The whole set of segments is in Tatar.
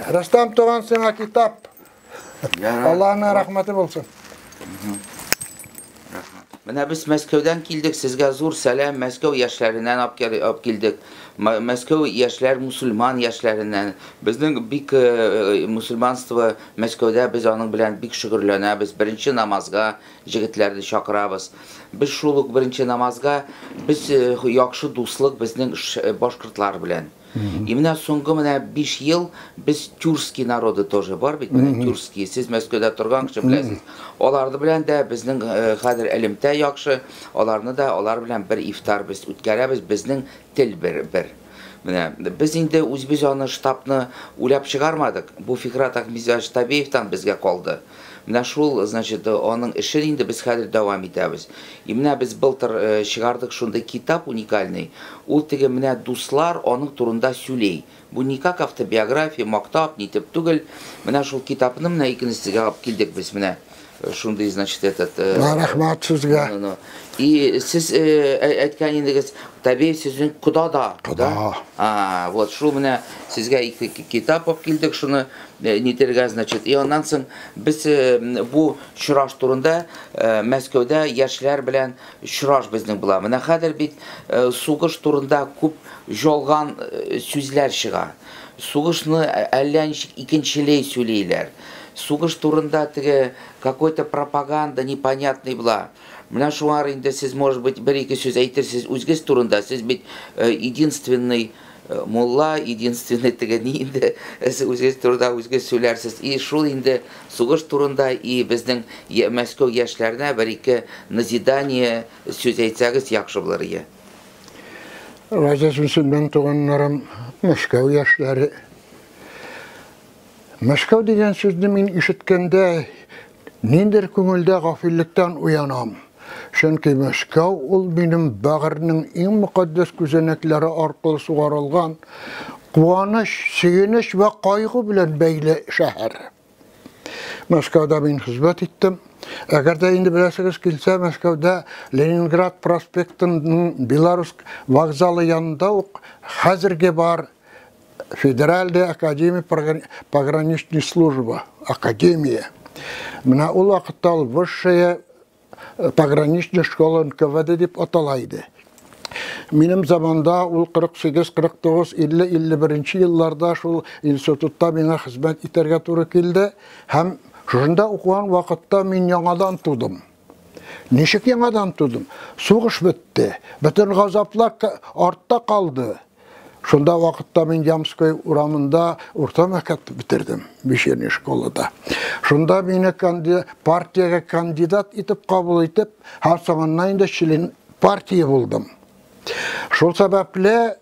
Рөстәм туган, сиңа китап. Аллаһның рәхмәте булсын. Менә без Мәскәүдән килдек, сезгә зур сәлам, Мәскәү яшьләреннән алып килдек. Мәскәү яшьләр, мусульман яшьләреннән. Безнең бик мусульманство Мәскәүдә, без аның белән бик шөгерләнәбез. Беренче намазга җегетләрне чакырабыз. Без шул ук беренче намазга, без яхшы дуслык безнең башкортлар белән. И менә соңгы менә 5 ел без тюркский народы тоже бар бит, менә тюркский. Сез Мәскәүдә торган кеше беләсез. Аларды белән дә безнең хәзер элемтә яхшы. Аларны да алар белән бер ифтар без үткәрәбез. Безнең тел бер бер. Менә без инде үзебез аны штабны уйлап чыгармадык. Бу Фикрат Ахмедзянович Табеевтан безгә калды. Менә шул, значит, аның эшен инде без хәзер дәвам итәбез. И менә без былтыр чыгардык шундый китап уникальный. Ул теге менә дуслар аның турында сөйли. Бу не как автобиография, мактап, нитеп түгел. Менә шул китапны менә икене сезгә алып килдек без менә. Шундый, значит, этот... Рәхмәт сезгә. И сез әйткән идегез, Табеев сезнең кода да. Кода. А, вот шул менә сезгә ике китап алып килдек, шуны нитергә, значит. И аннан соң без бу чораш турында Мәскәүдә яшьләр белән чораш безнең була. Менә хәзер бит сугыш турында күп жалган сүзләр чыга. Сугышны әллә ничек икенчеләй сөйлиләр. Сугыш турында теге какой-то пропаганда непонятный була. Менә шуңар инде сез, может быть, бер-ике сүз әйтерсез үзгез турында. Сез бит единственный мулла, единственный теге ни инде, сез үзегез турында үзегез сөйләрсез. И шул инде сугыш турында и безнең Мәскәү яшьләренә бер-ике назидание сүз әйтсәгез яхшы булыр иде. Газиз мөселман туганнарым, Мәскәү яшьләре. Мәскәү дигән сүзне мин ишеткәндә ниндер күңелдә гафиллектән уянам. Чөнки Мәскәү ул минем бәгырьнең иң мөкатдәс күзәнәкләре аркылы сугарылган куаныч, сөенеч вә кайгы белән бәйле шәһәр. Мәскәүдә мин хезмәт иттем. Әгәр дә инде беләсегез килсә, Мәскәүдә Ленинград проспектының Белорус вокзалы янында ук хәзерге бар Федеральная академия пограничной службы, академия. Менә ул вакытта ул высшая пограничная школа НКВД дип атала иде. Минем заманда ул 48, 49, 50, 51 елларда шул институтта миңа хезмәт итәргә туры килде һәм шушында укыган вакытта мин яңадан тудым. Ничек яңадан тудым? Сугыш бетте, бөтен газаплар артта калды. Шунда вакытта мин Ямской урамында урта мәктәп бетердем, вечерняя школада. Шунда мине партиягә кандидат итеп кабул итеп, һәм соңыннан инде член партия булдым. Шул сәбәпле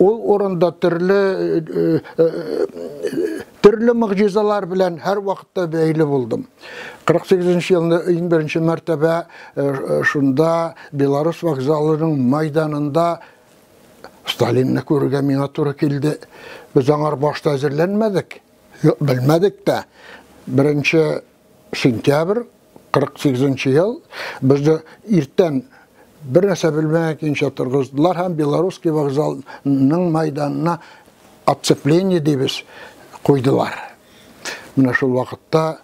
ул урында төрле төрле могҗизалар белән һәр вакытта бәйле булдым. 48 елны иң беренче мәртәбә шунда Белорус вокзалының майданында Сталинны күрергә миңа туры килде. Без аңар башта әзерләнмәдек, белмәдек тә. 1 сентябрь 48 ел безне иртән бер нәрсә белмәгән көенчә торгыздылар һәм Белорусский вокзалның майданына отцепление дибез куйдылар. Менә шул вакытта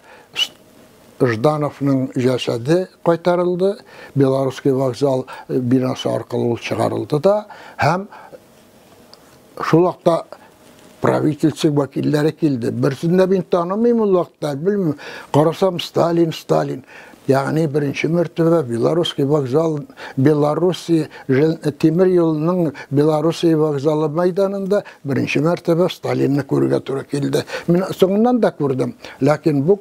Ждановның җәсәде кайтарылды, Белорусский вокзал бинасы аркылы ул чыгарылды да һәм шул вакытта правительство вәкилләре килде. Берсен дә мин танымыйм ул вакытта, белмим. Карасам, Сталин, Сталин. Ягъни беренче мәртәбә Белорусский вокзал, Белоруссия тимер юлының Белоруссия вокзалы мәйданында беренче мәртәбә Сталинны күрергә туры килде. Мин соңыннан да күрдем. Ләкин бу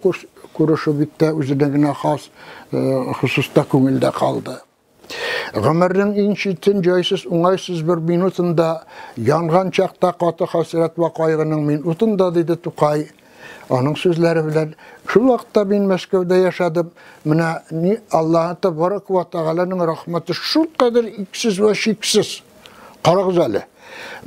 күрешү бик тә үзенә генә хас хосуста күңелдә калды. Гомернең иң читен, җайсыз, уңайсыз бер минутында, янган чакта каты хәсрәт вә кайгының минутында, диде Тукай. Аның сүзләре белән, шул вакытта мин Мәскәүдә яшәдем. Менә ни Аллаһы Тәбарак вә Тәгаләнең рәхмәте шулкадәр иксез вә чиксез. Карагыз әле.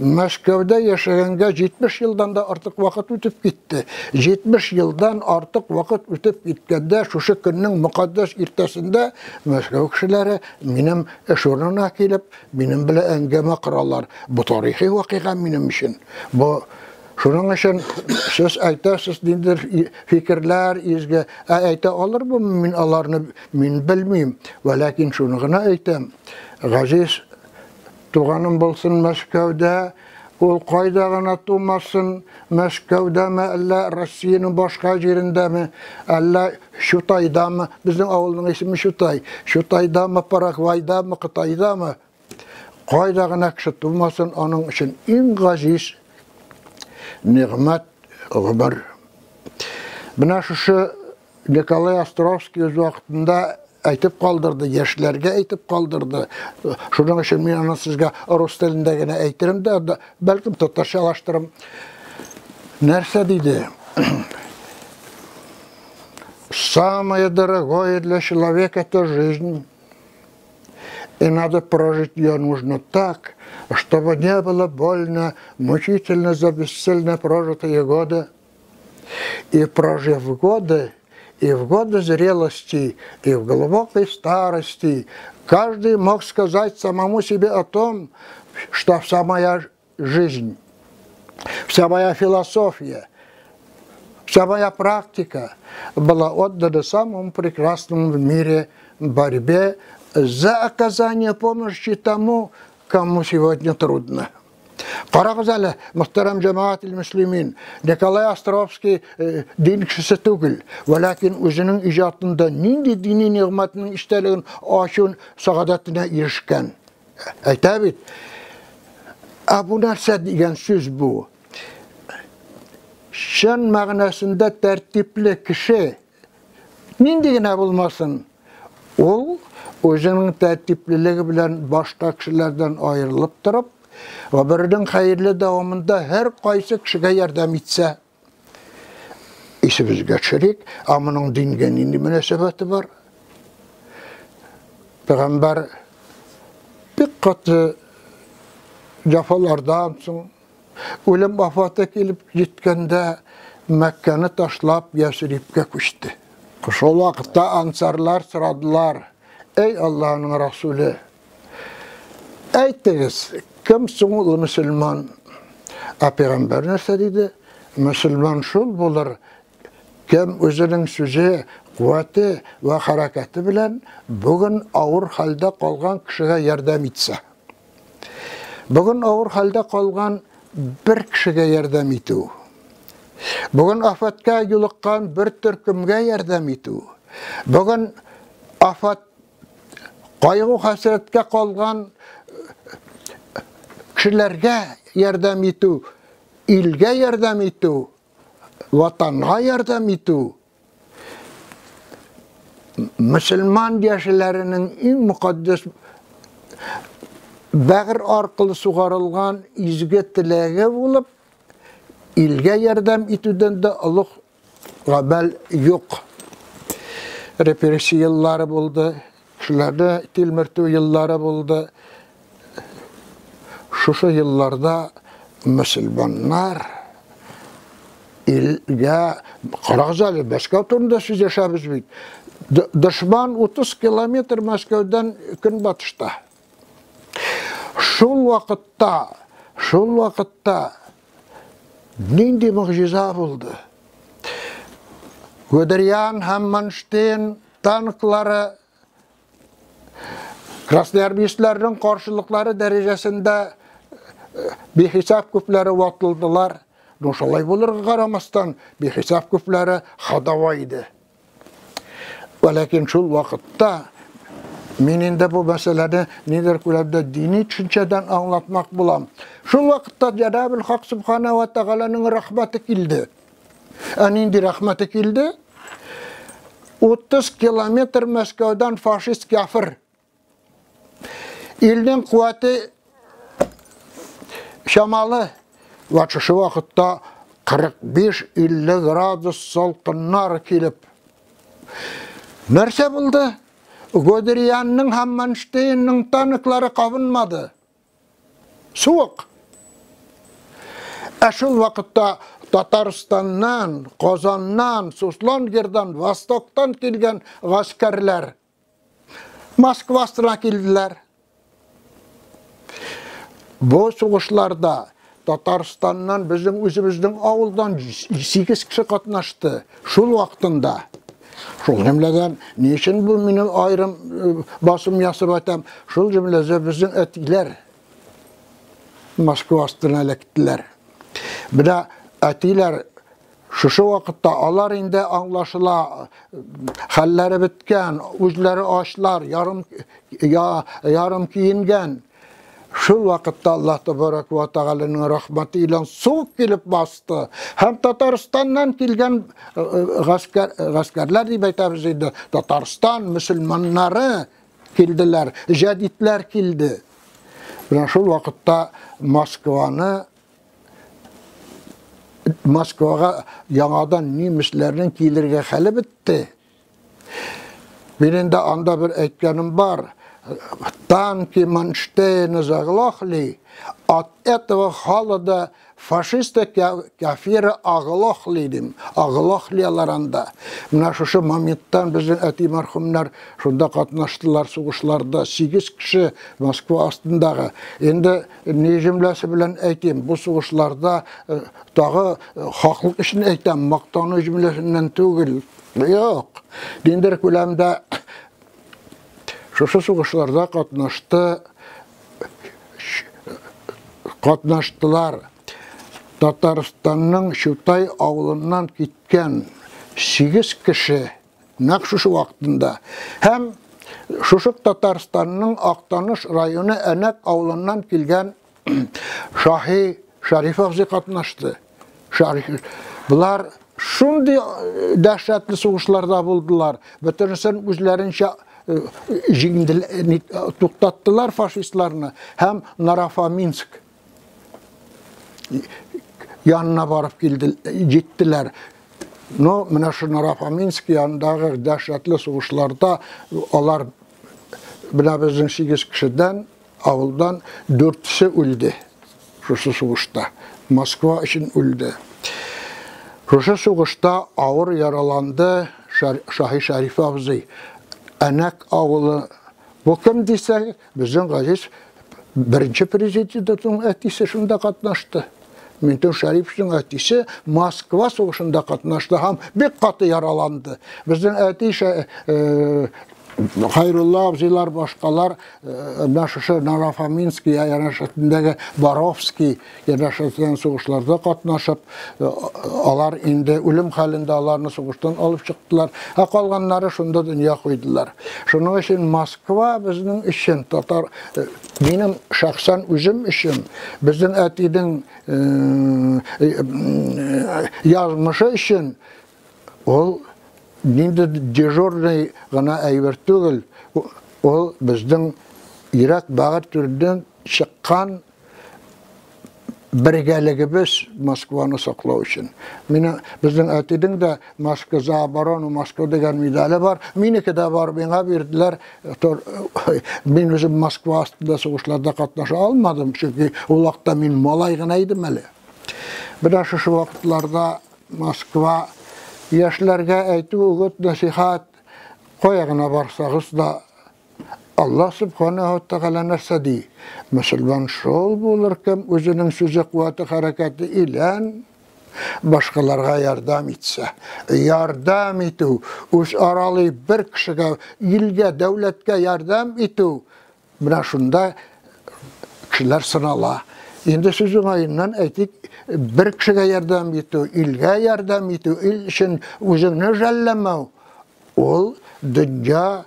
Мәскәүдә яшәгәнгә 70 елдан да артык вакыт үтеп китте. 70 елдан артык вакыт үтеп киткәндә, шушы көннең мөкатдәс иртәсендә Мәскәү кешеләре минем эш урынына килеп, минем белән әңгәмә коралар. Бу тарихи вакыйга минем өчен. Бу Шуның өчен сез әйтәсез ниндидер фикерләр изге, ә әйтә алырмынмы мин аларны, мин белмим. Вә ләкин шуны гына әйтәм. Газиз туганым булсын Мәскәүдә, ул кайда гына тумасын, Мәскәүдәме, әллә Россиянең башка җирендәме, әллә Чутайдамы, безнең авылның исеме Чутай, Чутайдамы, Парагвайдамы, Кытайдамы, Кайда гына кеше тумасын, аның өчен иң газиз нигъмәт гомер. Менә шушы Николай Островский үз вакытында әйтеп калдырды, яшьләргә әйтеп калдырды. Шуның өчен мин аны сезгә рус телендә генә әйтерем дә, бәлкем татарчалаштырым. Нәрсә диде? Самое дорогое для человека это жизнь. И надо прожить ее нужно так, чтобы не было больно, мучительно за бесцельно прожитые годы. И прожив годы, и в годы зрелости, и в глубокой старости, каждый мог сказать самому себе о том, что вся моя жизнь, вся моя философия, вся моя практика была отдана самому прекрасному в мире борьбе за оказание помощи тому, кому сегодня трудно. Карагыз әле, мөхтәрәм җәмәгать мөслимин, Николай Островский э, дин кешесе түгел, вәләкин үзенең иҗатында нинди дини нигъмәтнең истәлеген ачу сәгадәтенә ирешкән. Әйтә бит. Ә бу нәрсә дигән сүз бу? Чын мәгънәсендә тәртипле кеше нинди генә булмасын, ул үзенең тәртиплелеге белән башка кешеләрдән аерылып торып, гомеренең хәерле дәвамында һәр кайсы кешегә ярдәм итсә, исебезгә төшерик, ә моның дингә нинди мөнәсәбәте бар? Пәйгамбәр бик каты җәфалардан соң үлем афаты килеп җиткәндә Мәккәне ташлап Ясрибкә күчте. Шул вакытта ансарлар сорадылар: "Эй Аллаһның Расуле, әйтегез, кем соң ул мөселман?" Ә пәйгамбәр нәрсә диде? Мөселман шул булыр, кем үзенең сүзе, куәте вә хәрәкәте белән бүген авыр хәлдә калган кешегә ярдәм итсә. Бүген авыр хәлдә калган бер кешегә ярдәм итү. Бүген афәткә юлыккан бер төркемгә ярдәм итү. Бүген афәт кайгы хәсрәткә калган кешеләргә ярдәм итү, илгә ярдәм итү, ватанга ярдәм итү мөселман яшьләренең иң мөкатдәс бәгырь аркылы сугарылган изге теләге булып, илгә ярдәм итүдән дә олуг гамәл юк. Репрессия еллары булды, кешеләрне тилмертү еллары булды. Шушы елларда мөселманнар илгә, карагыз әле, Мәскәү турында сөйләшәбез бит. Дошман 30 километр Мәскәүдән көнбатышта. Шул вакытта, шул вакытта нинди могҗиза булды? Гудериан һәм Манштейн танклары красноармейцларның каршылыклары дәрәҗәсендә э, бихисап күпләре ватылдылар. Но шулай булырга карамастан, бихисап күпләре ходовой иде. Ләкин шул вакытта мин инде бу мәсьәләне нидер күләмдә дини төшенчәдән аңлатмак булам. Шул вакытта Җәнабел Хак Субхана ва Тәгаләнең рәхмәте килде. Ә нинди рәхмәте килде? 30 километр Мәскәүдән фашист кяфер. Илнең куәте чамалы. Вә шушы вакытта 45-50 градус салкыннар килеп. Нәрсә булды? Гудерианның һәм Манштейнның танклары кабынмады. Суык. Ә шул вакытта Татарстаннан, Казаннан, Суслонгердан, Востоктан килгән гаскәрләр Москва астына килделәр. Бу сугышларда Татарстаннан безнең үзебезнең авылдан 8 кеше катнашты. Шул вакытында. Шул җөмләдән ни өчен бу минем аерым басым ясап әйтәм? Шул җөмләдә безнең әтиләр Москва астына эләктеләр. Менә әтиләр шушы вакытта алар инде аңлашыла, хәлләре беткән, үзләре ачлар, ярым я, ярым киенгән. Шул вакытта Аллаһ Тәбәрәк вә Тәгаләнең рәхмәте илән суык килеп басты. Һәм Татарстаннан килгән гаскәр, гаскәрләр дип әйтәбез инде, Татарстан мөселманнары килделәр, җәдитләр килде. Менә шул вакытта Москваны Москвага яңадан немецләрнең килергә хәле бетте. Мин инде анда бер әйткәнем бар. Танки Манштейна заглохли, от этого холода фашисты кафиры оглохли дим. Оглохли алар анда. Менә шушы моменттан безнең әти мәрхүмнәр шунда катнаштылар сугышларда. 8 кеше Москва астындагы. Инде ни җөмләсе белән әйтим, бу сугышларда тагы хаклык өчен әйтәм, мактану җөмләсеннән түгел. Юк. Диндер күләмдә шушы сугышларда катнашты катнаштылар. Татарстанның Чутай авылыннан киткән 8 кеше нәкъ шушы вакытында һәм шушы Татарстанның Актаныш районы Әнәк авылыннан килгән Шаһи Шариф абзый катнашты. Шариф. Булар шундый дәһшәтле сугышларда булдылар. Бөтенесен үзләренчә җиңдел, туктаттылар фашистларны һәм Нарафаминск янына барып килде, җиттеләр. Но менә шу Нарафаминск янындагы дәһшәтле сугышларда алар менә безнең 8 кешедән авылдан дүртесе үлде. Шушы сугышта. Москва өчен үлде. Шушы сугышта авыр яраланды Шаһи Шәриф абзый. Әнәк авылы. Бу кем дисәк, безнең газиз беренче президентның әтисе шунда катнашты. Минтимер Шәриповичның әтисе Москва сугышында катнашты һәм бик каты яраланды. Безнең әти Хайрулла абзыйлар, башкалар менә шушы Нарафаминский янәшәсендәге Боровский янәшәсеннән сугышларда катнашып, алар инде үлем хәлендә аларны сугыштан алып чыктылар, ә калганнары шунда дөнья куйдылар. Шуның өчен Москва безнең өчен, татар, минем шәхсән үзем өчен, безнең әтинең язмышы өчен ул нинди дежурный гына әйбер түгел, ул безнең йөрәк бәгырь түреннән чыккан бергәлегебез Москваны саклау өчен. Мине безнең әтинең дә Москва за оборону Москвы дигән медале бар. Минеке дә бар, миңа бирделәр. Мин үзем Москва астында сугышларда катнаша алмадым, чөнки ул вакытта мин малай гына идем әле. Менә шушы вакытларда Москва яшьләргә әйтү үгет нәсихәт, кая гына барсагыз да, Аллаһ Субханаһу Тәгалә нәрсә ди? Мөселман шул булыр кем үзенең сүзе, куәте, хәрәкәте илән башкаларга ярдәм итсә. Ярдәм итү, үз аралый бер кешегә, илгә, дәүләткә ярдәм итү, менә шунда кешеләр сынала. Инде сүз уңаеннан әйтик, бер кешегә ярдәм итү, илгә ярдәм итү, ил өчен үзеңне жәлләмәү, ул дөнья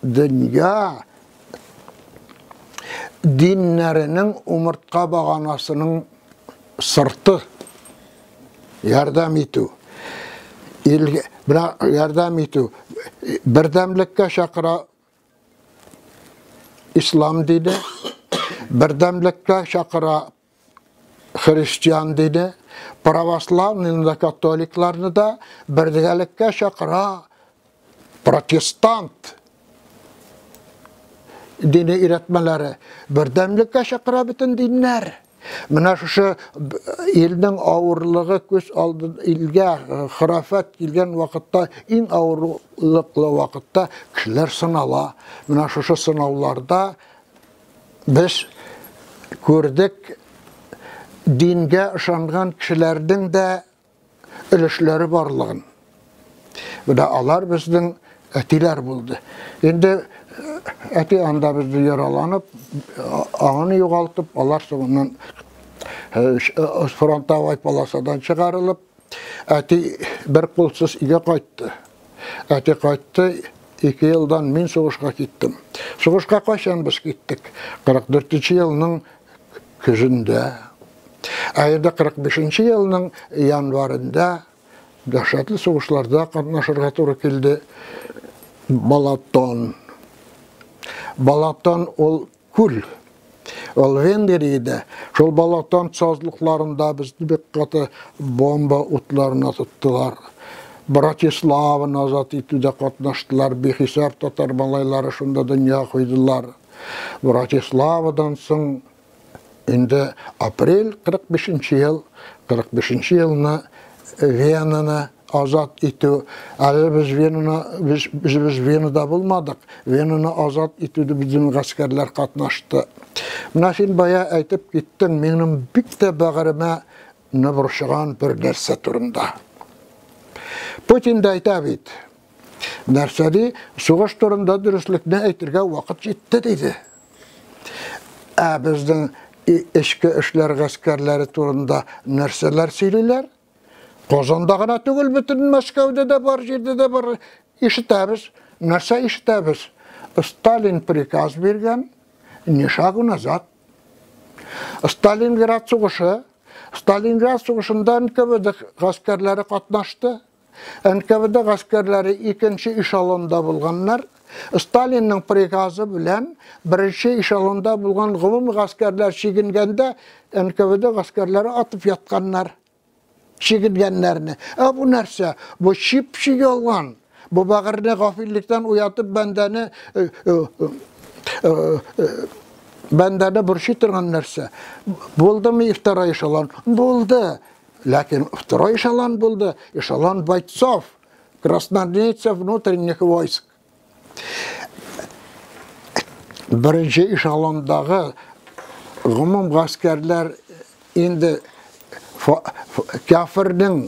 дөнья диннәренең умыртка баганасының сырты. Ярдәм итү. Илгә, ярдәм итү. Бердәмлеккә чакыра ислам дине, бердәмлеккә чакыра христиан дине, православныйны да, католикларны да бергәлеккә чакыра протестант дине өйрәтмәләре. Бердәмлеккә чакыра бөтен диннәр. Менә шушы илнең авырлыгы күз алдын илгә храфәт килгән вакытта, иң авырлыклы вакытта кешеләр сынала. Менә шушы сынауларда без күрдек. Дингә ышанган кешеләрнең дә өлешләре барлыгын. Менә алар безнең әтиләр булды. Инде әти анда безне яраланып, аңын югалтып, алар соңыннан фронтовой полосадан чыгарылып, әти бер кулсыз өйгә кайтты. Әти кайтты, 2 елдан мин сугышка киттем. Сугышка кайчан без киттек? 44 елның көзендә. Ә инде 45 елның январында дәһшәтле сугышларда катнашырга туры килде. Балатон. Балатон ул күл. Ул Венгриядә. Шул Балатон сазлыкларында безне бик каты бомба утларына тоттылар. Братиславаны азат итүдә катнаштылар. Бихисап татар малайлары шунда дөнья куйдылар. Братиславадан соң инде апрель 45 ел, 45 елны Венаны азат итү. Әле без Венаны, без, без, без Венада булмадык. Венаны азат итүдә безнең гаскәрләр катнашты. Менә син бая әйтеп киттең, минем бик тә бәгыремә борчыган бер нәрсә турында. Путин да әйтә бит. Нәрсә ди? Сугыш турында дөреслекне әйтергә вакыт җитте диде. Ә безнең эчке эшләр гаскәрләре турында нәрсәләр сөйлиләр? Казанда гына түгел, бөтен Мәскәүдә дә бар, җирдә дә бар. Ишетәбез. Нәрсә ишетәбез? Сталин приказ биргән, ни шагу назад. Сталинград сугышы, Сталинград сугышында НКВД гаскәрләре катнашты. НКВД гаскәрләре икенче эшелонда булганнар. Сталинның приказы белән беренче эшелонда булган гомум гаскәрләр чигенгәндә НКВД гаскәрләре атып ятканнар. Чигенгәннәрне. Ә бу нәрсә? Бу чип-чи ялган. Бу бәгырьне гафиллектән уятып бәндәне бәндәне борчый торган нәрсә. Булдымы второй эшелон? Булды. Ләкин второй эшелон булды. Эшелон бойцов, красноармейцев внутренних войск. Беренче эшелондагы гомум гаскәрләр инде кафирнең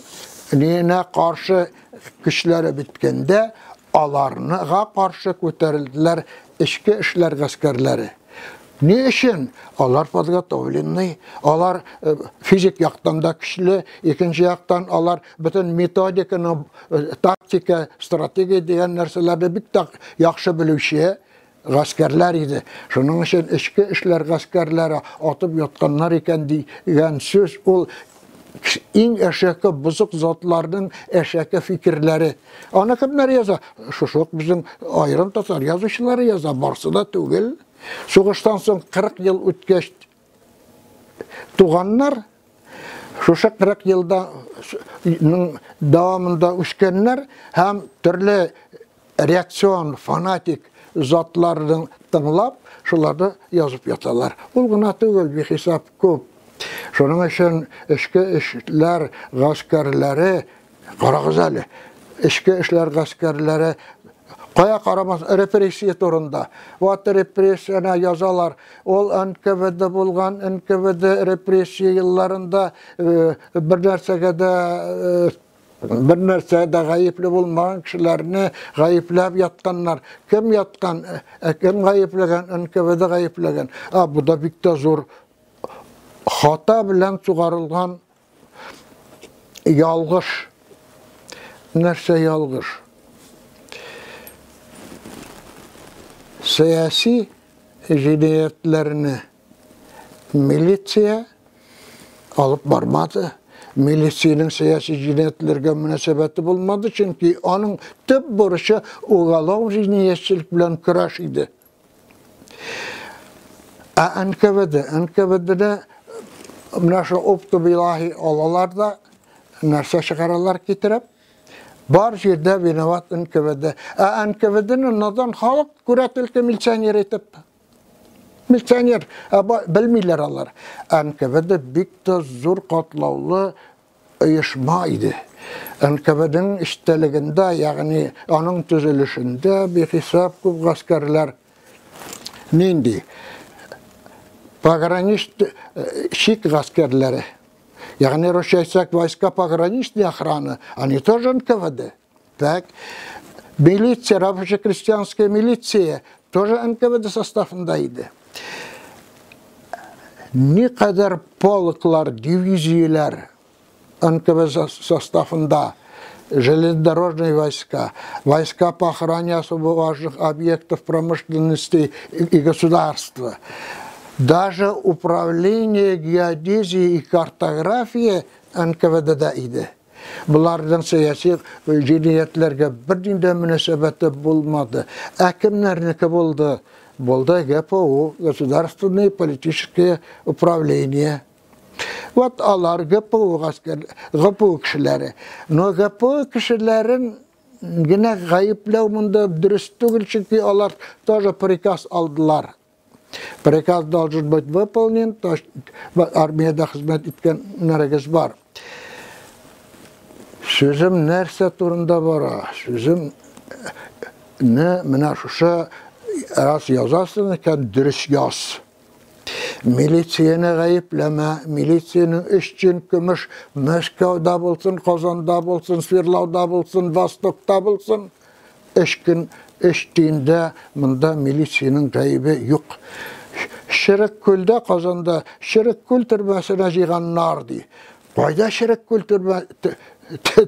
ниенә каршы көчләре беткәндә, аларга каршы күтәрелделәр эчке эшләр гаскәрләре. Ни өчен? Алар подготовленный, алар физик яктан да көчле, икенче яктан алар бөтен методиканы, тактика, стратегия дигән нәрсәләрне бик тә яхшы белүче гаскәрләр иде. Шуның өчен эчке эшләр гаскәрләре атып ятканнар икән дигән сүз ул иң әшәке бозык затларның әшәке фикерләре. Аны кемнәр яза? Шушы ук безнең аерым татар язучылары яза, барсы да түгел. Сугыштан соң 40 ел үткәч туганнар, шушы 40 елда дәвамында үскәннәр һәм төрле реакцион, фанатик затларны тыңлап, шуларны язып яталар. Ул гына түгел, бихисап күп. Шуның өчен эчке эшләр гаскәрләре, карагыз әле, эчке эшләр гаскәрләре кая карамас репрессия турында. Вот репрессияне язалар. Ул НКВД булган, НКВД репрессия елларында бер нәрсәгә дә бер нәрсә дә гаепле булмаган кешеләрне гаепләп ятканнар. Кем яткан? Кем гаепләгән? НКВД гаепләгән. А бу да бик тә зур хата белән сугарылган ялгыш. Нәрсә ялгыш? Сәяси җинаятьләрне милиция алып бармады. Милициянең сәяси җинаятьләргә мөнәсәбәте булмады, чөнки аның төп бурычы уголовный җинаятьчелек белән көрәш иде. Ә НКВД, НКВДны менә шу оптовый алалар да нәрсә чыгаралар китереп, бар җирдә виноват НКВД. Ә НКВДны надан халык күрә только милиционер итеп. Милиционер, белмиләр алар. НКВД бик тә зур катлаулы оешма иде. НКВДның эчтәлегендә, ягъни аның төзелешендә бихисап күп гаскәрләр нинди? Погранич чик гаскәрләре. Ягъни русча әйтсәк, войска пограничной охраны, они тоже НКВД. Так. Милиция, рабоче-крестьянская милиция тоже НКВД составында иде. Никадәр полклар, дивизияләр НКВД составында, железнодорожные войска, войска по охране особо важных объектов промышленности и государства. Даже управление геодезии и картографии НКВДда иде. Буларның сәяси җинаятьләргә бернинди мөнәсәбәте булмады. Ә кемнәрнеке булды? Булды ГПУ, Государственное политическое управление. Вот алар ГПУ гаскәр, ГПУ кешеләре. Но ГПУ кешеләрен генә гаепләү монда дөрес түгел, чөнки алар тоже приказ алдылар. Приказ должен быть выполнен, то есть армиядә хезмәт иткәннәрегез бар. Сүзем нәрсә турында бара? Сүзем не менә шушы раз язасың икән, дөрес яз. Милицияне гаепләмә, милициянең өч тиен көмеш Мәскәүдә булсын, Казанда булсын, Свердлауда булсын, Востокта булсын, өч көн, өч тиендә монда милициянең гаебе юк. Черек күлдә, Казанда Черек күл төрмәсенә җыйганнар ди. Кайда Черек күл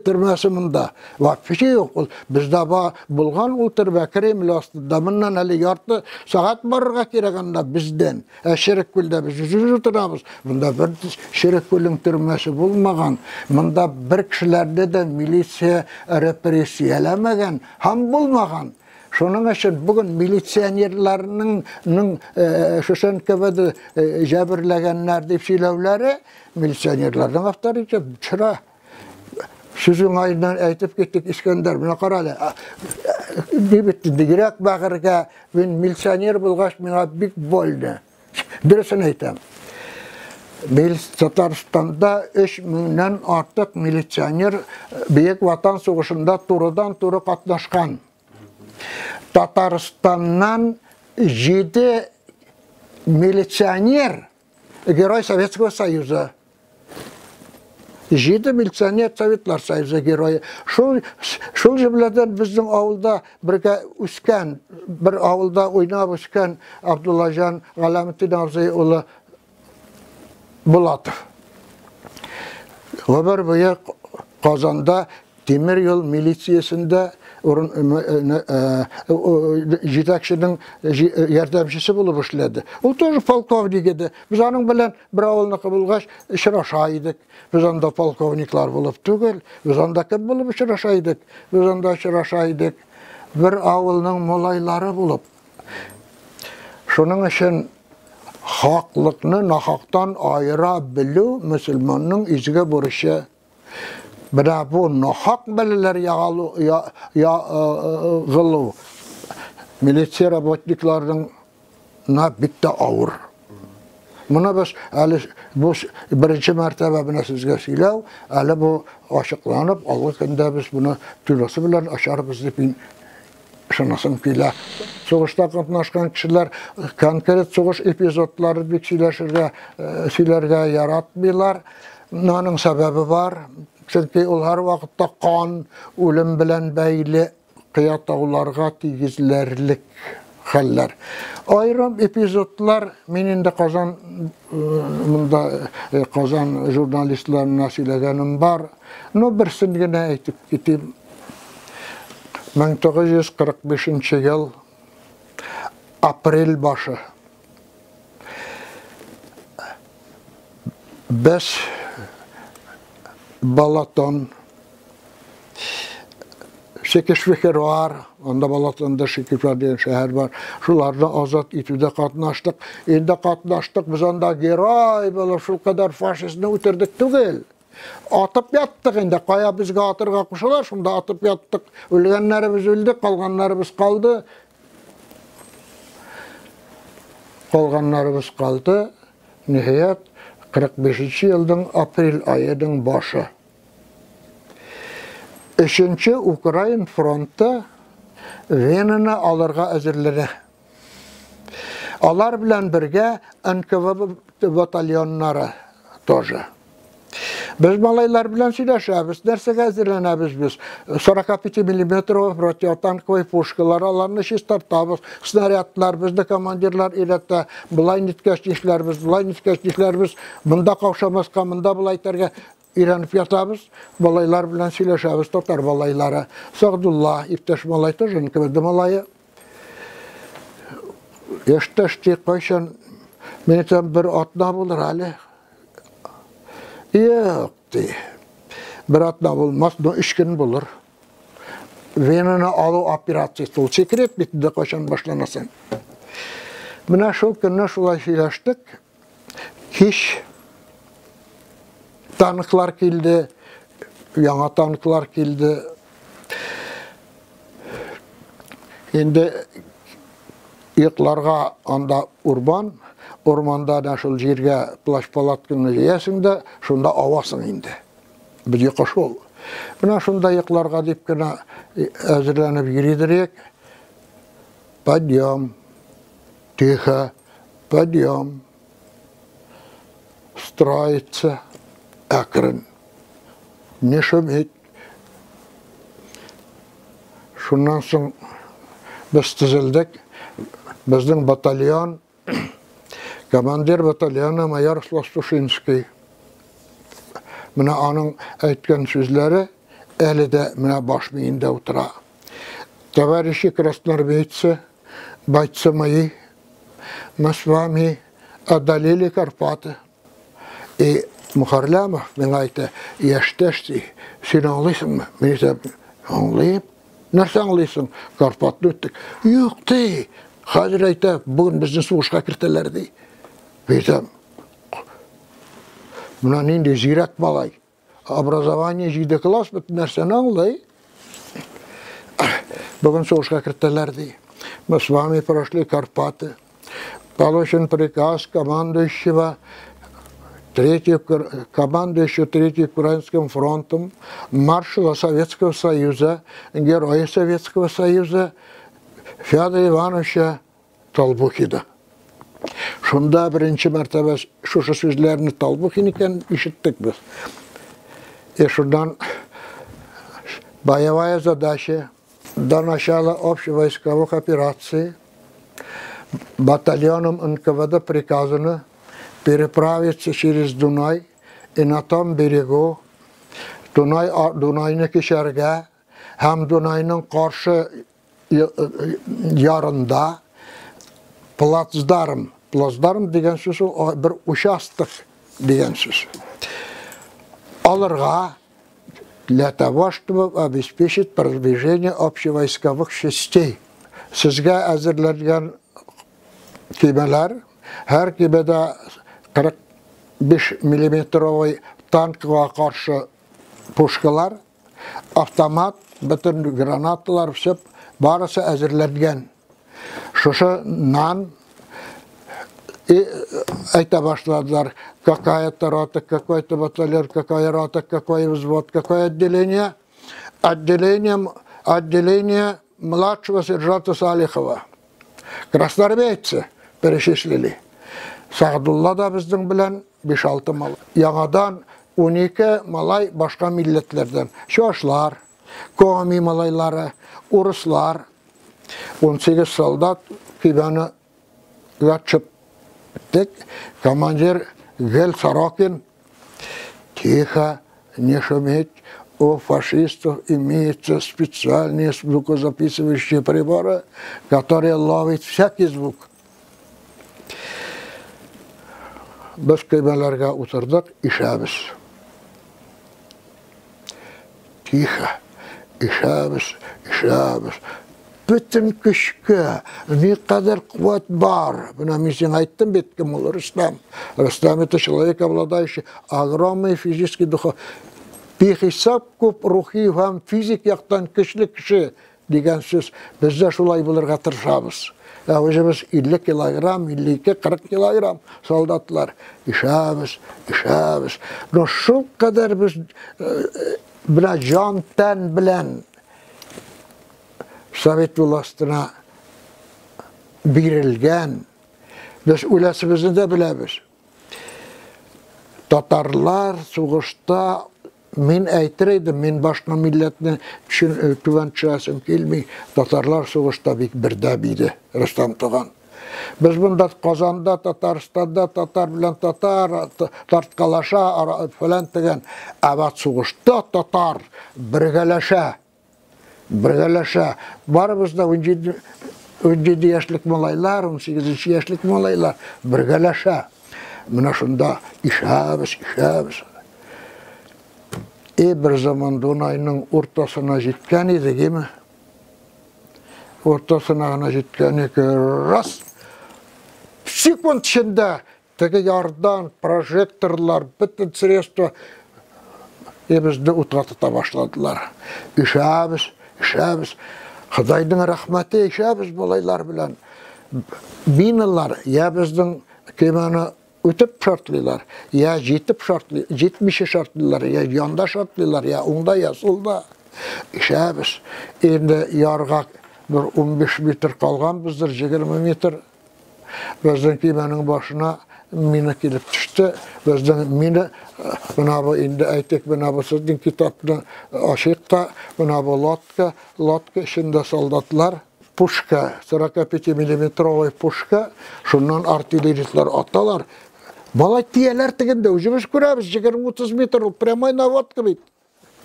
төрмәсе монда? Вообще юк ул. Бездә булган ул төрмә Кремль астында. Моннан әле ярты сәгать барырга кирәк анда бездән. Ә Черек күлдә без үзебез утырабыз. Монда бер Черек күлнең төрмәсе булмаган. Монда бер кешеләрне дә милиция репрессияләмәгән һәм булмаган. Шуның өчен бүген милиционерларның шушы НКВД җәберләгәннәр дип сөйләүләре милиционерларның авторитет төшерә. Сүз уңаеннан әйтеп киттек, Искәндәр, менә кара әле. Ни бит инде йөрәк бәгырьгә, мин милиционер булгач, миңа бик больно. Дөресен әйтәм. Татарстанда 3 меңнән артык милиционер Бөек Ватан сугышында турыдан-туры катнашкан. Татарстаннан 7 милиционер Герой Советского Союза. 7 милиционер Советлар Союзы герое. Шул җөмләдән безнең авылда бергә үскән, бер авылда уйнап үскән Абдуллаҗан Галәметдин абзый улы Булатов. Гомер буе Казанда тимер юл милициясендә урын җитәкченең ярдәмчесе булып эшләде. Ул тоже полковник иде. Без аның белән бер авылныкы булгач очраша идек. Без анда полковниклар булып түгел, без анда кем булып очраша идек? Без анда очраша идек бер авылның малайлары булып. Шуның өчен хаклыкны нахактан аера белү мөселманның изге бурычы. Менә бу нахак бәлаләр ягалу, ягылу милиция работникларының на бик тә авыр. Моны без әле бу беренче мәртәбә менә сезгә сөйләү, әле бу ачыкланып, алгы көндә без моны тулысы белән ачарбыз дип мин ышанасым килә. Сугышта катнашкан кешеләр конкрет сугыш эпизодлары бик сөйләшергә, сөйләргә яратмыйлар. Аның сәбәбе бар. Чөнки ул һәрвакытта кан, үлем белән бәйле кыя тауларга тигезләрлек хәлләр. Аерым эпизодлар мин инде Казан монда Казан журналистларына сөйләгәнем бар. Ну, берсен генә әйтеп китим. 1945 ел апрель башы. Без Балатон, Секешфехервар, анда Балатонда Шекишвар дигән шәһәр бар. Шуларны азат итүдә катнаштык. Инде катнаштык, без анда герой булып шулкадәр фашистны үтердек түгел. Атып яттык инде, кая безгә атырга кушалар, шунда атып яттык. Үлгәннәребез үлде, калганнарыбыз калды. Калганнарыбыз калды. Ниһаять, 45 елның апрель аеның башы. Өченче Украин фронты Венаны алырга әзерләнә. Алар белән бергә НКВД батальоннары тоже. Без малайлар белән сөйләшәбез, нәрсәгә әзерләнәбез без? 45 миллиметровый противотанковый пушкалар, аларны чистартабыз, снарядлар, безне командирлар өйрәтә, болай ниткәч нишләрбез, болай ниткәч нишләрбез, монда каушамаска, монда болай итәргә өйрәнеп ятабыз. Малайлар белән сөйләшәбез, татар малайлары. Сагдулла, иптәш малай тоже НКВД малае. Яшьтәш ди, кайчан, мин әйтәм, бер атна булыр әле. Юк, ди. Бер атна булмас, но 3 көн булыр. Венаны алу операциясе, ул секрет бит инде кайчан башланасын. Менә шул көнне шулай сөйләштек. Кич танклар килде, яңа танклар килде. Инде йокларга анда урман, урманда да шул җиргә плащ-палаткаңны җәясең дә, шунда авасың инде. Бер йокы шул. Менә шунда йокларга дип кенә әзерләнеп йөридер. Подъем. Тихо. Подъем. Строится. Әкрен. Не шуметь. Шуннан соң без төзелдек. Безнең батальон, командир батальона майор Сластушинский. Менә аның әйткән сүзләре әле дә менә баш миендә утыра. Товарищи красноармейцы, бойцы мои, мы с вами одолели Карпаты. И Мухарлямов миңа әйтә, яшьтәш ди, син аңлыйсыңмы? Мин әйтәм, аңлыйм. Нәрсә аңлыйсың? Карпатны үттек. Юк ди, хәзер әйтә, бүген безне сугышка кертәләр ди. Мин әйтәм, менә нинди зирәк малай. Образование 7 класс, бөтен нәрсәне аңлый. Бүген сугышка кертәләр ди. Мы с вами прошли Карпаты. Получен приказ командующего Третьим Украинским фронтом, маршала Советского Союза, героя Советского Союза Федора Ивановича Толбухина. Шунда беренче мәртәбә шушы сүзләрне Толбухин икән ишеттек без. И шуннан боевая задача до начала общевойсковых операций батальоном НКВД приказано переправиться через Дунай и на том берегу Дунай, Дунайны кичәргә һәм Дунайның каршы ярында плацдарм, плацдарм дигән сүз ул бер участок дигән сүз. Алырга для того, чтобы обеспечить продвижение общевойсковых частей. Сезгә әзерләнгән көймәләр, һәр көймәдә 45 миллиметровый танкка каршы пушкалар, автомат, бөтен гранаталар, все барысы әзерләнгән. Шушы нан и әйтә башладылар, какая-то рота, какой-то батальон, какая рота, какой взвод, какое отделение. Отделение, отделение младшего сержанта Салихова. Красноармейцы перечислили. Сагдулла да безнең белән 5-6 малай. Яңадан 12 малай башка милләтләрдән. Чуашлар, коми малайлары, урыслар. 18 солдат көймәне төшеп киттек. Командир Гел Сорокин, тихо, не шуметь, у фашистов имеются специальные звукозаписывающие приборы, которые ловят всякий звук. Без көймәләргә утырдык, ишәбез. Тихо, ишәбез, ишәбез. Бөтен көчкә никадәр куәт бар. Менә мин сиңа әйттем бит, кем ул Рөстәм. Рөстәм это человек, обладающий огромной физической духом. Бихисап күп рухи һәм физик яктан көчле кеше дигән сүз. Без дә шулай булырга тырышабыз. Ә үзебез 50 килограмм, 52, 40 килограмм солдатлар. Ишәбез, ишәбез. Но шул кадәр без менә җан тән белән Совет властына бирелгән, Без үләсебезне дә беләбез. Татарлар сугышта мин әйтер идем, мин башка милләтне түбән төшерәсем килми. Татарлар сугышта бик бердәм иде, Рөстәм туган. Без монда Казанда, Татарстанда татар белән татар тарткалаша, фәлән тегән. Ә вот сугышта татар бергәләшә. Бергәләшә. Барыбыз да 17 яшьлек малайлар, 18 яшьлек малайлар бергәләшә. Менә шунда ишәбез, ишәбез. И бер заман Дунайның уртасына җиткән идек, име? Уртасына гына җиткән ике, раз! Секунд эчендә теге ярдан прожекторлар, бөтен средства и безне утка тота башладылар. Ишәбез, ишәбез. Ходайның рәхмәте, ишәбез малайлар белән. Миналар я безнең көймәне үтеп шартлыйлар, я җитеп шартлый, җитмичә шартлыйлар, я янда шартлыйлар, я уңда, я сулда. Ишәбез. Инде ярга бер 15 метр калганбыздыр, 20 метр. Безнең көймәнең башына мина килеп төште. Безнең мина, менә бу инде әйтик, менә бу сезнең китапны ачыйк та, менә бу лодка, лодка эчендә солдатлар, пушка, 45-миллиметровый пушка, шуннан артиллеристлар аталар. Малай тияләр тегендә, үзебез күрәбез, 20-30 метр, ул прямой наводка бит.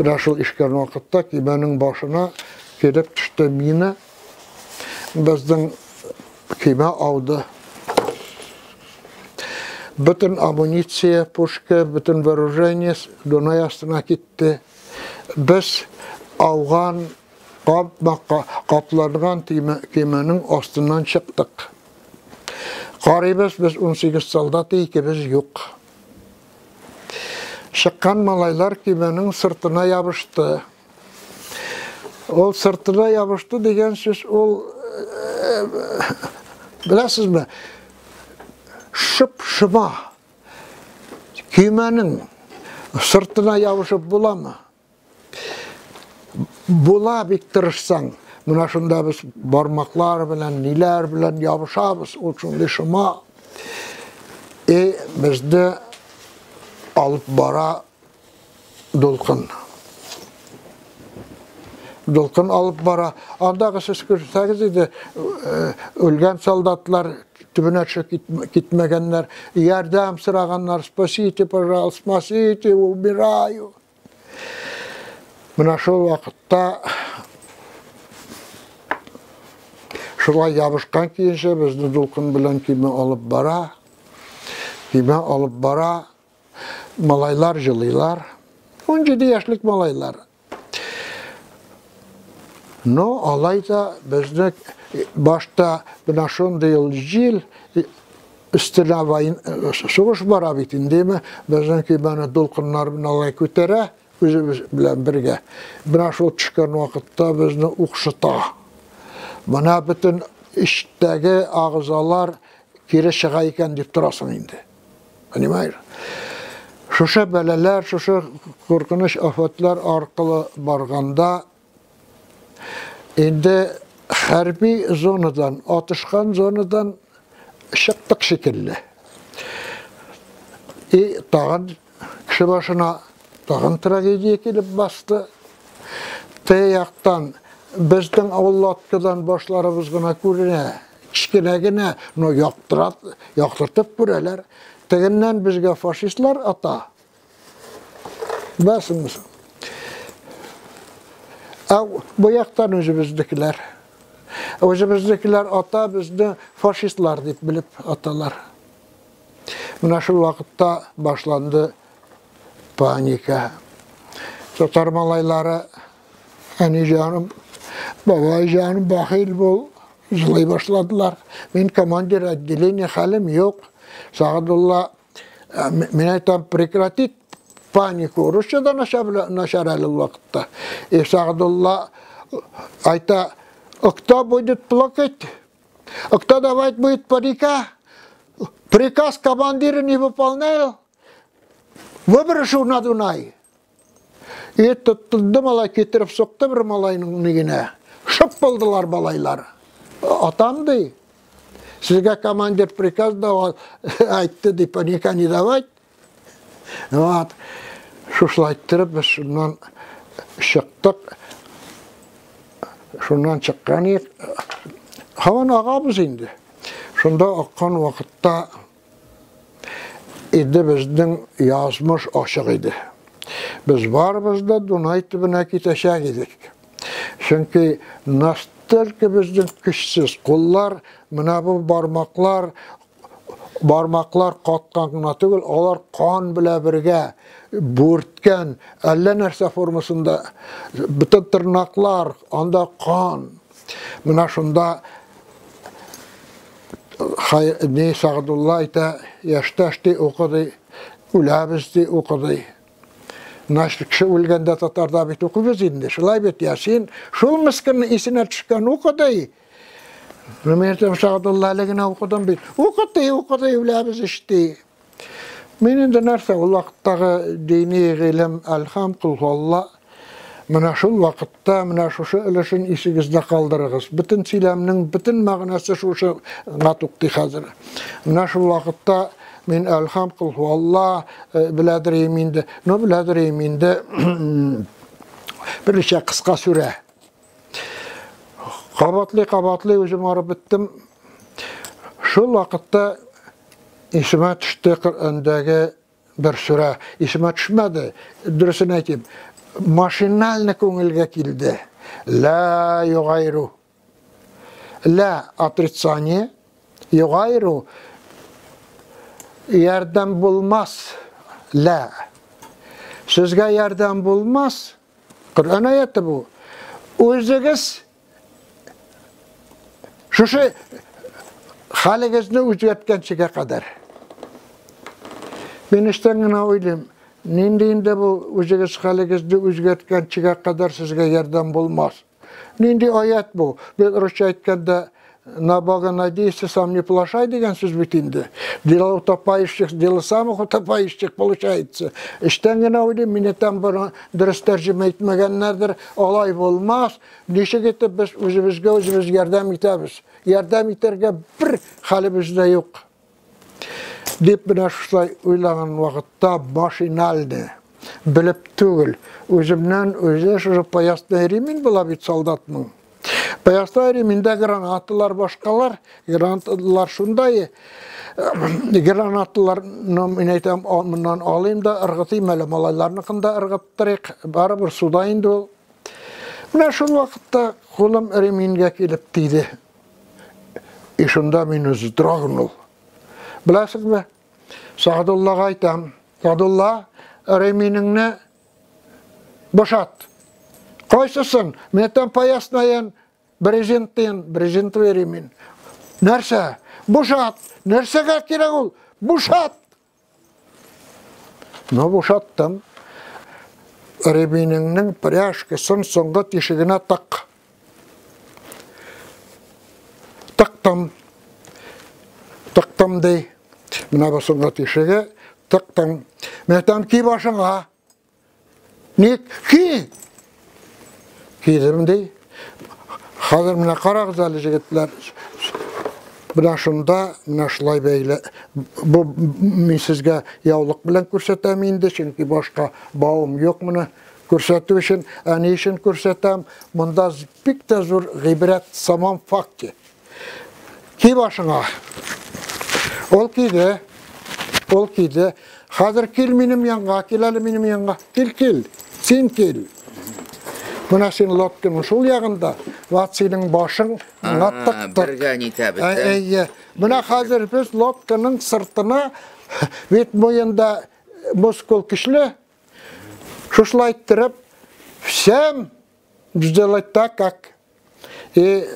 Менә шул ишкән вакытта көймәнең башына килеп төште мина. Безнең көймә ауды. Бөтен амуниция, пушка, бөтен вооружение Дунай астына китте. Без ауган, капланган көймәнең астыннан чыктык. Карыйбыз, без 18 солдат, икебез юк. Чыккан малайлар көймәнең сыртына ябышты. Ул сыртына ябышты дигән сүз ул, беләсезме, шып-шыма. Көймәнең сыртына ябышып буламы? Була бик тырышсаң. Менә шунда без бармаклар белән, ниләр белән ябышабыз, ул шундый шома. И безне алып бара дулкын. Дулкын алып бара. Андагы сез күрсәгез иде, үлгән солдатлар төбенә төшеп китмәгәннәр, ярдәм сораганнар, спасите, пожалуйста, спасите, умираю. Менә шул вакытта шулай ябышкан киенчә безне дулкын белән көймә алып бара. Көймә алып бара. Малайлар җылыйлар. 17 яшьлек малайлар. Но алай да безне башта менә шундый ел җил өстенә сугыш бара бит индеме, безнең көймәне дулкыннар белән алай күтәрә, үзебез белән бергә. Менә шул төшкән вакытта безне укшыта. Менә бөтен эчтәге агызалар кире чыга икән дип торасың инде. Понимаешь? Шушы бәлаләр, шушы куркыныч афәтләр аркылы барганда инде хәрби зонадан, атышкан зонадан чыктык шикелле. И тагын кеше башына тагын трагедия килеп басты. Те яктан безнең авыл лодкадан башларыбыз гына күренә, кечкенә генә, но яктыртып күрәләр. Тегеннән безгә фашистлар ата. Беләсеңме? Ә бу яктан үзебезнекеләр. Үзебезнекеләр ата, безне фашистлар дип белеп аталар. Менә шул вакытта башланды паника. Татар малайлары, әни җаным, бабай җаным, бахил бул, җылый башладылар. Мин командир отделения, хәлем юк. Сагадулла, мин әйтәм, прекратить панику. Русча да начар әле ул вакытта. И Сагадулла әйтә, кто будет плакать? Кто давать будет парика? Приказ командира не выполнял? Выброшу на Дунай. И тоттырды малай, китереп сукты бер малайның нигенә. Шып булдылар малайлар. Атам ди. Сезгә командир приказ давал, әйтте, ди, паника не давать. Вот. Шушылай иттереп, без шуннан чыктык. Шуннан чыккан идек. Һаман агабыз инде. Шунда аккан вакытта инде безнең язмыш ачык иде. Без барыбыз да Дунай төбенә китәчәк идек. Чөнки настолько безнең көчсез куллар, менә бу бармаклар, бармаклар каткан гына түгел, алар кан белән бергә бүрткән, әллә нәрсә формасында, бөтен тырнаклар, анда кан. Менә шунда не Сәгъдулла әйтә, яшьтәш ди, укы ди, үләбез ди, укы ди. Значит, кеше үлгәндә татарда бит укыйбыз инде, шулай бит, Ясин, шул мескеннең исенә төшкән, укы ди. Ну, мин әйтәм, Сәгъдулла әле генә укыдым бит. Укы ди, укы ди, үләбез ич ди. Мин инде нәрсә, ул вакыттагы дини гыйлем, әлхам, кул Алла, менә шул вакытта, менә шушы өлешен исегездә калдырыгыз. Бөтен сөйләмнең бөтен мәгънәсе шушыга туктый хәзер. Менә шул вакытта мин әлхам, кул Алла беләдер инде, ну беләдер инде берничә кыска сүрә. Кабатлый-кабатлый үзем арып беттем. Шул вакытта исемә төште Коръәндәге бер сүрә. Исемә төшмәде, дөресен әйтим. Машинально күңелгә килде. Ла югайру. Ла отрицание, югайру ярдәм булмас. Ла. Сезгә ярдәм булмас. Коръән аяты бу. Үзегез шушы хәлегезне үзгәрткәнчегә кадәр. Мин эштән генә уйлыйм, нинди инде бу үзегез хәлегезне үзгәрткәнчегә кадәр сезгә ярдәм булмас. Нинди аят бу? Без русча әйткәндә, на Бога надейся, сам не плашай дигән сүз бит инде. Дело утопающих, дело самых утопающих получается. Эштән генә уйлыйм, мине там бер дөрес тәрҗемә итмәгәннәрдер, алай булмас. Ничек итеп без үзебезгә үзебез ярдәм итәбез? Ярдәм итәргә бер хәлебез дә юк. Дип менә шулай уйлаган вакытта машинальне белеп түгел, үземнән үзе шушы поясный ремень була бит солдатның. Поясный ремендә гранаталар башкалар, гранаталар шундай, гранаталарны мин әйтәм, моннан алыйм да ыргытыйм әле, малайларныкын да ыргыттырыйк, барыбер суда инде ул. Менә шул вакытта кулым ременгә килеп тиде. И шунда мин вздрогнул. Беләсезме? Сәгъдуллага әйтәм, Сәгъдулла, ременеңне бошат. Кайсысын? Мин әйтәм, пояснаен, брезентын, брезентовый ремень. Нәрсә? Бушат. Нәрсәгә кирәк ул? Бушат. Ну, бушаттым. Ременеңнең пряжкасын соңгы тишегенә тык. Тыктым. Тыктым ди. Менә бу соңгы тишеге. Тыктым. Менә там ки башыңа. Ник? Ки! Кидем ди. Хәзер менә карагыз әле, җегетләр. Менә шунда, менә шулай бәйле. Бу мин сезгә яулык белән күрсәтәм инде, чөнки башка бавым юк моны күрсәтү өчен. Ә ни өчен күрсәтәм? Монда бик тә зур гыйбрәт самом факте. Ки башыңа. Ул киде. Ул киде. Хәзер кил минем янга, кил әле минем янга. Кил, кил. Син кил. Менә син лодканың шул ягында, вот синең башың миңа тык-тык. Бергә нитәбез. Әйе. Менә хәзер без лодканың сыртына, бит муенда мускул көчле, шушылай иттереп, всем сделать так, как И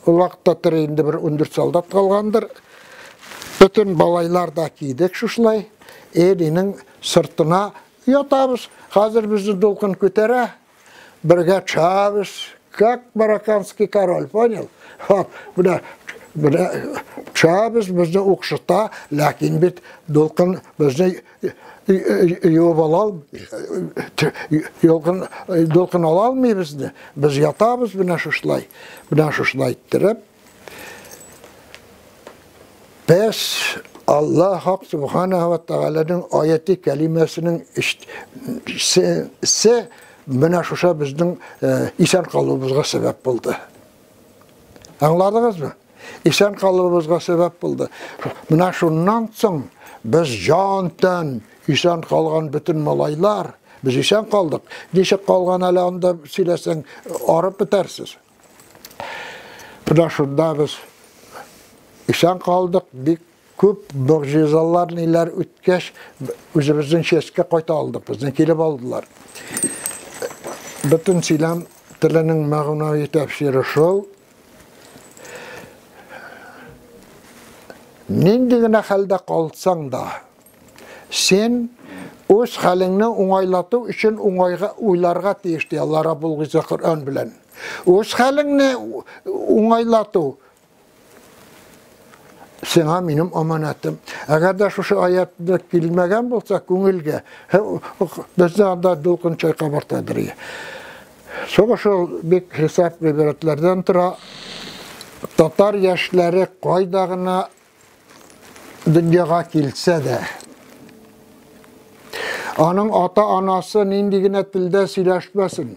ул вакытта тере инде бер 14 солдат калгандыр. Бөтен балайлар да кидек шушылай. Элинең сыртына ятабыз. Хәзер безне дулкын күтәрә. Бергә төшәбез. Как марокканский король, понял? Вот, менә менә төшәбез, безне укшыта, ләкин бит дулкын безне юып ала юлкын дулкын ала алмый безне. Без ятабыз менә шушылай. Менә шушылай иттереп. Без Аллаһ Хак Субханаһу ва Тәгаләнең аяти кәлимәсенең се менә шушы безнең исән калуыбызга сәбәп булды. Аңладыгызмы? Исән калуыбызга сәбәп булды. Менә шуннан соң без җан-тән исән калган бөтен малайлар, без исән калдык. Ничек калган әле анда сөйләсәң, арып бетәрсез. Менә шунда без исән калдык, бик күп могҗизалар ниләр үткәч, үзебезнең ческә кайта алдык, безне килеп алдылар. Бөтен сөйләм теленең мәгънәви тәфсире шул. Нинди генә хәлдә калсаң да, син үз хәлеңне уңайлату өчен уңайга уйларга тиеш, ди Алла Раббул Гыйззә Коръән белән. Үз хәлеңне уңайлату сиңа минем аманатым. Әгәр дә шушы аятны килмәгән булса күңелгә, безне анда дулкын чайкап артадыр. Сугыш ул бик хисап гыйбрәтләрдән тора. Татар яшьләре кайда гына дөньяга килсә дә, аның ата-анасы нинди генә телдә сөйләшмәсен,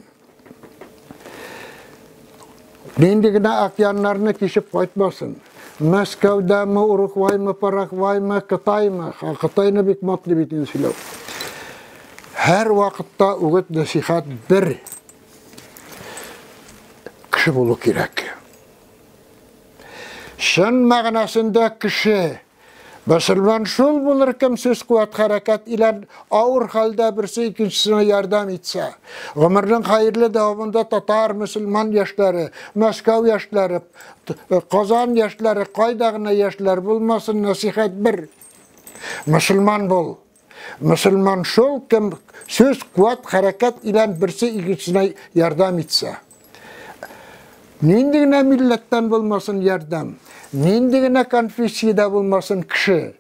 нинди генә океаннарны кичеп кайтмасын, Мәскәүдәме, Уругваймы, Парагваймы, Кытаймы, Кытайны бик матлы бит инде сөйләү. Һәр вакытта үгет нәсихәт бер кеше булу кирәк. Чын мәгънәсендә кеше, мөселман шул булыр, кем сүз куәт хәрәкәт илән авыр хәлдә берсе икенчесенә ярдәм итсә. Гомернең хәерле дәвамында татар мөселман яшьләре, Мәскәү яшьләре, Казан яшьләре, кайда гына яшьләр булмасын, нәсихәт бер. Мөселман бул. Мөселман шул, кем сүз, куәт, хәрәкәт илән берсе икенчесенә ярдәм итсә. Нинди генә милләттән булмасын ярдәм, нинди генә конфессиядә булмасын кеше,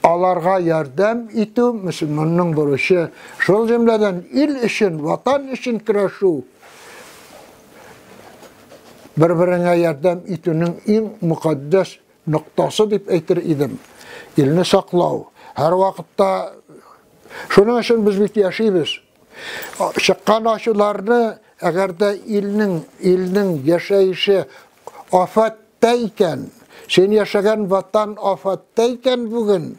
аларга ярдәм итү мөселманның бурычы. Шул җөмләдән ил өчен, ватан өчен көрәшү, бер-береңә ярдәм итүнең иң мөкатдәс ноктасы дип әйтер идем. Илне саклау. Һәр вакытта шуның өчен без бит яшибез. Чыккан ачуларны, әгәр дә илнең яшәеше афәттә икән, син яшәгән ватан афәттә икән бүген,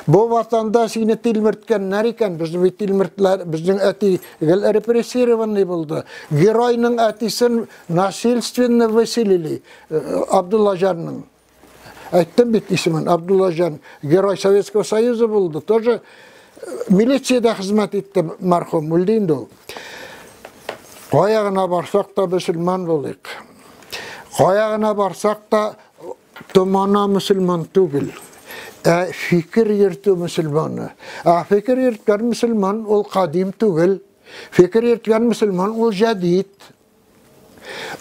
бу ватанда сине тилмерткәннәр икән, безне бит тилмертләр, безнең әти гел репрессированный булды. Геройның әтисен насильственно выселили, Абдуллаҗанның. Әйттем бит исемен, Абдуллаҗан, герой Советского Союза булды, тоже милициядә хезмәт итте мәрхүм, үлде инде ул. Кая гына барсак та мөселман булыйк. Кая гына барсак та томана мөселман түгел, ә фикер йөртү мөселманы. Ә фикер йөрткән мөселман ул кадим түгел. Фикер йөрткән мөселман ул җәдид.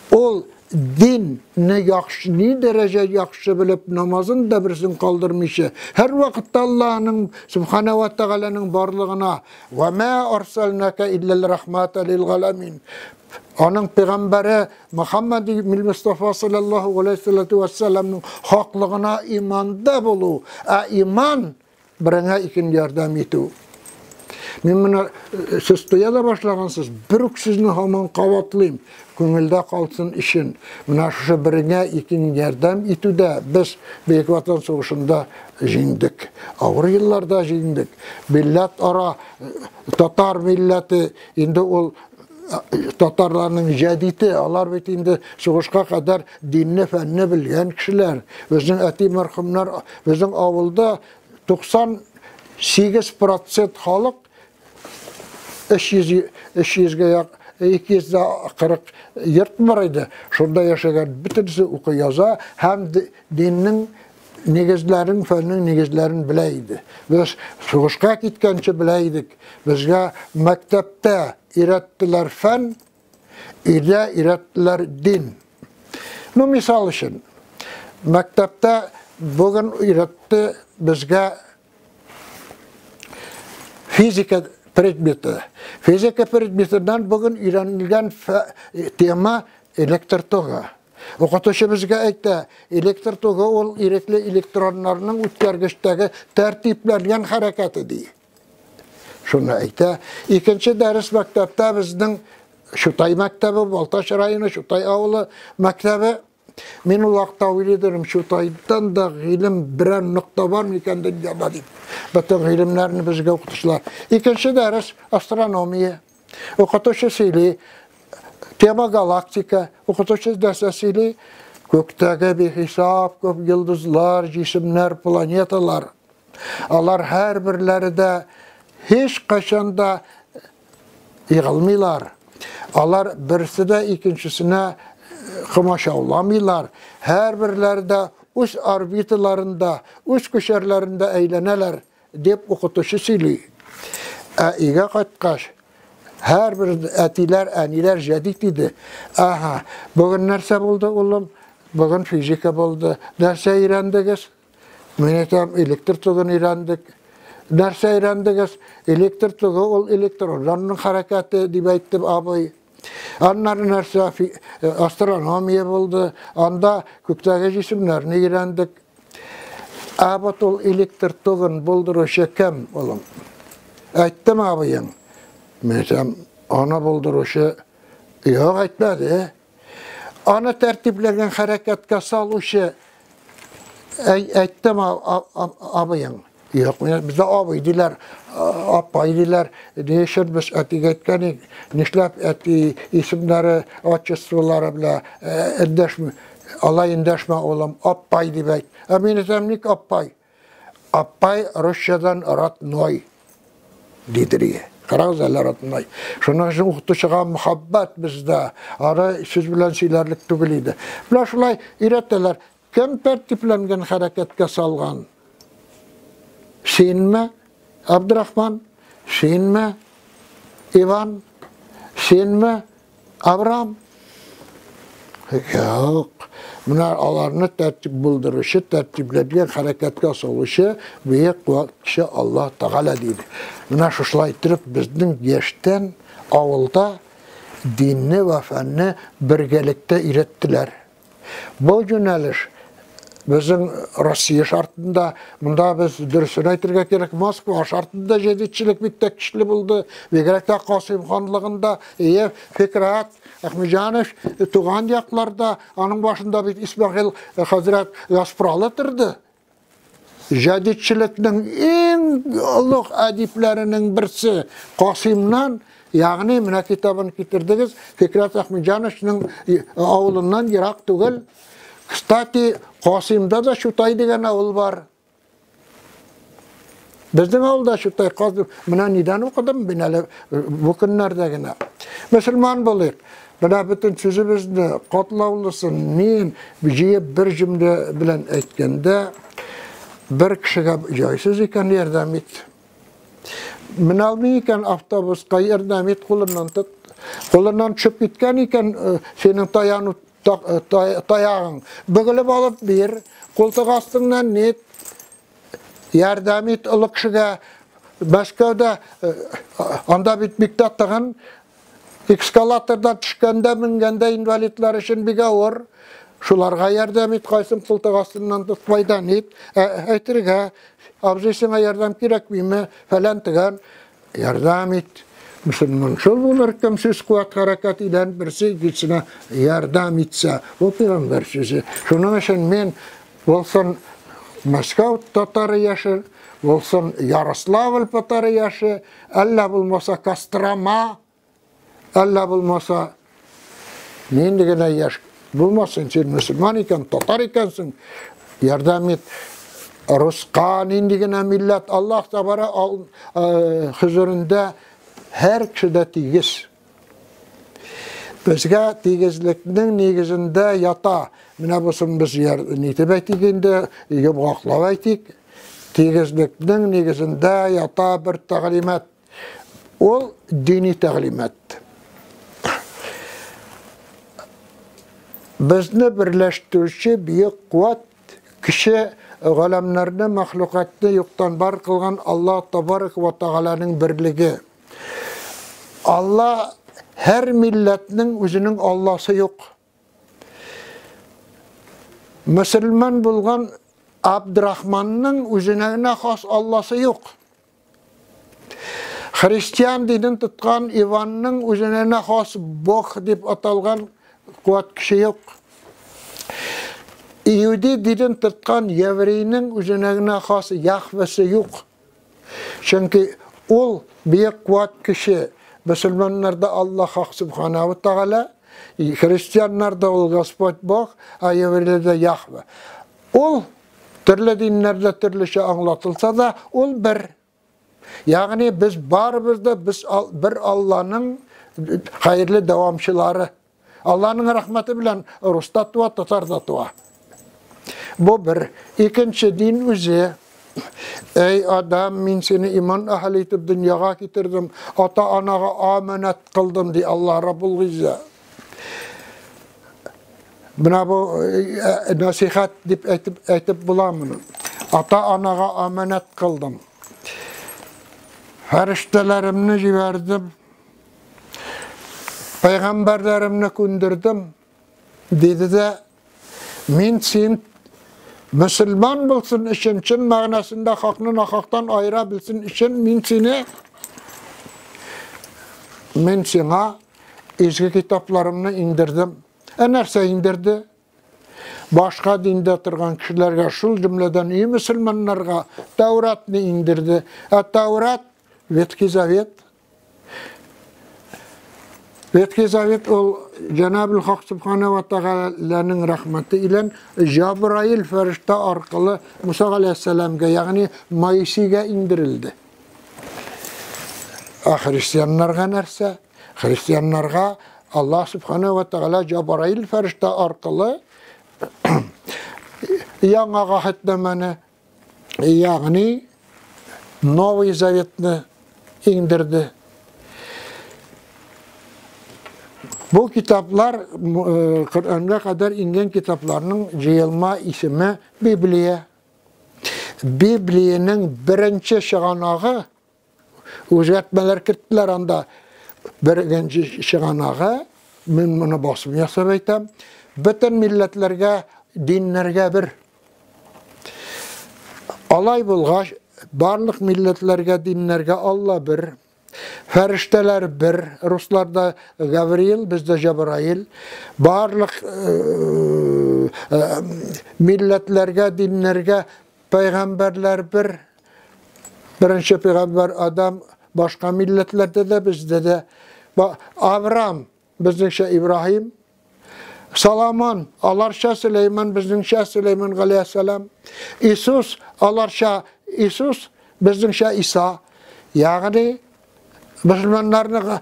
Ул динне яхшы, ни дәрәҗә яхшы белеп, намазын да берсен калдырмыйча, һәр вакытта Аллаһның Субхана ва Тәгаләнең барлыгына, «Ва ма арсалнака илля рахмата лил галамин». Аның пәйгамбәре Мөхәммәд Мустафа саллаллаһу алейһи ва салламның хаклыгына иманда булу, ә иман береңә икен ярдәм итү. Мин менә сез тоя да башлагансыз, бер үк сүзне һаман кабатлыйм, күңелдә калсын өчен. Менә шушы береңә икен ярдәм итүдә без Бөек Ватан сугышында җиңдек. Авыр елларда җиңдек. Милләт ара татар милләте инде ул татарларның җәдите, алар бит инде сугышка кадәр динне, фәнне белгән кешеләр. Безнең әти мәрхүмнәр, безнең авылда 98% халык 300 гә 240 йорт бар иде. Шунда яшәгән бөтенесе укый яза һәм диннең нигезләрен, фәннең нигезләрен белә иде. Без сугышка киткәнче белә идек. Безгә мәктәптә өйрәттеләр фән, өйдә өйрәттеләр дин. Ну, мисал өчен, мәктәптә бүген өйрәтте безгә физика предметы. Физика предметыннан бүген өйрәнелгән тема электр тогы. Укытучы безгә әйтә, электр тогы ул ирекле электроннарның үткәргечтәге тәртипләнгән хәрәкәте ди. Шуны әйтә. Икенче дәрес мәктәптә безнең Чутай мәктәбе, Балтач районы, Чутай авылы мәктәбе. Мин ул вакытта уйлый идем, Чутайдан да гыйлем берәр нокта бар микән дөньяда дип. Бөтен гыйлемнәрне безгә укытучылар. Икенче дәрес астрономия. Укытучы сөйли, тема галактика, укытучы нәрсә сөйли? Күктәге бихисап күп йолдызлар, җисемнәр, планеталар. Алар һәрберләре дә һич кайчан да егылмыйлар. Алар берсе дә икенчесенә комачауламыйлар. Һәрберләре дә үз орбиталарында, үз күчәрләрендә әйләнәләр, дип укытучы сөйли. Ә өйгә кайткач, һәрбер әтиләр, әниләр җәдит иде. Ага, бүген нәрсә булды, улым? Бүген физика булды. Нәрсә өйрәндегез? Мин әйтәм, электр тогын өйрәндек. Нәрсә өйрәндегез? Электр тогы ул электроннарның хәрәкәте, дип әйтте абый. Аннары нәрсә? Астрономия булды. Анда күктәге җисемнәрне өйрәндек. Ә бит ул электр тогын булдыручы кем, улым? Әйттем абыең. Мин әйтәм, аны булдыручы юк, әйтмәде. Аны тәртипләгән хәрәкәткә салучы әйттем абыең. Юк, бездә абый диләр, апай диләр. Ни өчен без әтигә әйткән идек? Нишләп әти исемнәре, отчестволары белән эндәшми? Алай эндәшмә, улым, апай дип әйт. Ә мин әйтәм, ник апай? Апай русчадан родной дидер. Карагыз әле, родной. Шуның өчен укытучыга мөхәббәт бездә. Аны сүз белән сөйләрлек түгел иде. Менә шулай өйрәтәләр. Кем тәртипләнгән хәрәкәткә салган? Синме, Абдрахман? Синме, Иван? Синме, Авраам? Юк. Менә аларны тәртип булдыручы, тәртипләнгән хәрәкәткә салучы бөек кеше Аллаһ Тәгалә диде. Менә шушылай иттереп безнең яшьтән авылда динне вә фәнне бергәлектә өйрәттеләр. Бу юнәлеш безнең Россия шартында, монда без дөресен әйтергә кирәк, Москва шартында җәдитчелек бик тә көчле булды. Бигрәк тә Касыйм ханлыгында, ие, Фикрәт Әхмәтҗанов туган якларда, аның башында бит Исмәгыйл хәзрәт Яспралы торды. Җәдитчелекнең иң олуг әдипләренең берсе Касыймнан, ягъни менә китабын китердегез, Фикрәт Әхмәтҗановның авылыннан ерак түгел. Кстати, Касыймда да Чутай дигән авыл бар. Безнең авылда Чутай Касыйм. Менә нидән укыдым мин әле бу көннәрдә генә. Мөселман булыйк. Менә бөтен сүзебезне катлаулысын мин җыеп бер җөмлә белән әйткәндә, бер кешегә җайсыз икән, ярдәм ит. Менә алмый икән автобуска, ярдәм ит, кулыннан тот. Кулыннан төшеп киткән икән, синең таяну таягың. Бөгелеп алып бир, култык астыңнан нит. Ярдәм ит олы кешегә. Мәскәүдә анда бит бик тә тыгын. Эскалатордан төшкәндә, менгәндә инвалидлар өчен бик авыр. Шуларга ярдәм ит, кайсын култык астыннан тотмайдан ит. Әйтергә, абзый, сиңа ярдәм кирәкмиме, фәлән төгән. Ярдәм ит. Мөселман шул булыр, кем сүз куәт хәрәкәт илән берсе икенчесенә ярдәм итсә. Бу пәйгамбәр сүзе. Шуның өчен мин булсын Мәскәү татары яше, булсын Ярославль татары яше, әллә булмаса Кострома, әллә булмаса нинди генә яшь булмасын, син мөселман икән, татар икәнсең, ярдәм ит. Руска нинди генә милләт, Аллаһ Тәгалә хозурында һәр кеше дә тигез. Безгә тигезлекнең нигезендә ята. Менә бусын без нитеп әйтик инде, йомгаклап әйтик. Тигезлекнең нигезендә ята бер тәгълимат. Ул дини тәгълимат. Безне берләштерүче бөек куәт, кеше галәмнәрне, мәхлукатны юктан бар кылган Аллаһ Табарак ва Тәгаләнең берлеге. Алла һәр милләтнең үзенең Алласы юк. Мөселман булган Абдрахманның үзенә генә хас Алласы юк. Христиан динен тоткан Иванның үзенә генә хас Бог дип аталган куәт көче юк. Иуди динен тоткан еврейның үзенә генә хас Яхвесе юк. Чөнки ул бөек куәт көче мөселманнарда Аллаһ Хак Субханаху Тәгалә, христианнарда ул Господь Бог, ә еврейләрдә Яхве. Ул төрле диннәрдә төрлечә аңлатылса да, ул бер. Ягъни без барыбыз да без бер Алланың хәерле дәвамчылары. Алланың рәхмәте белән рус та туа, татар да туа. Бу бер. Икенче дин үзе. Эй Адам, мин сине иман әһеле итеп дөньяга китердем, ата-анага аманат кылдым, ди Аллаһ Раббул Гыйззә. Менә бу насихат дип әйтеп, әйтеп була моны. Ата-анага аманат кылдым. Фәрештәләремне җибәрдем. Пәйгамбәрләремне күндердем, диде дә, мин син мөселман булсын өчен, чын мәгънәсендә хакны нахактан аера белсен өчен, мин сине мин сиңа изге китапларымны иңдердем. Ә нәрсә иңдерде? Башка диндә торган кешеләргә, шул җөмләдән и мөселманнарга Тәүратны иңдерде. Ә Тәүрат Ветхий Завет. Ветхий Завет ул Җәнабул Хак Субхана ва Тәгаләнең рәхмәте илән Җабраил фәрештә аркылы Муса галәйһиссәламгә, ягъни Моисейгә иңдерелде. Ә христианнарга нәрсә? Христианнарга Аллаһ Субхана ва Тәгалә Җабраил фәрештә аркылы яңа гаһеднамәне ягъни Новый Заветны иңдерде. Бу китаплар Коръәнгә кадәр иңгән китапларның җыелма исеме Библия. Библиянең беренче чыганагы Үзгәртмәләр керттеләр анда. Беренче чыганагы, мин моны басым ясап әйтәм, бөтен милләтләргә, диннәргә бер. Алай булгач, барлык милләтләргә, диннәргә Алла бер. Фәрештәләр бер, русларда Гавриил, бездә Җабраил. Барлык милләтләргә, диннәргә пәйгамбәрләр бер. Беренче пәйгамбәр Адам башка милләтләрдә дә, бездә дә. Авраам, безнеңчә Ибраһим. Соломон, аларча Сөләйман, безнеңчә Сөләйман галәйһиссәлам. Иисус, аларча Иисус, безнеңчә Иса. Ягъни мөселманнарга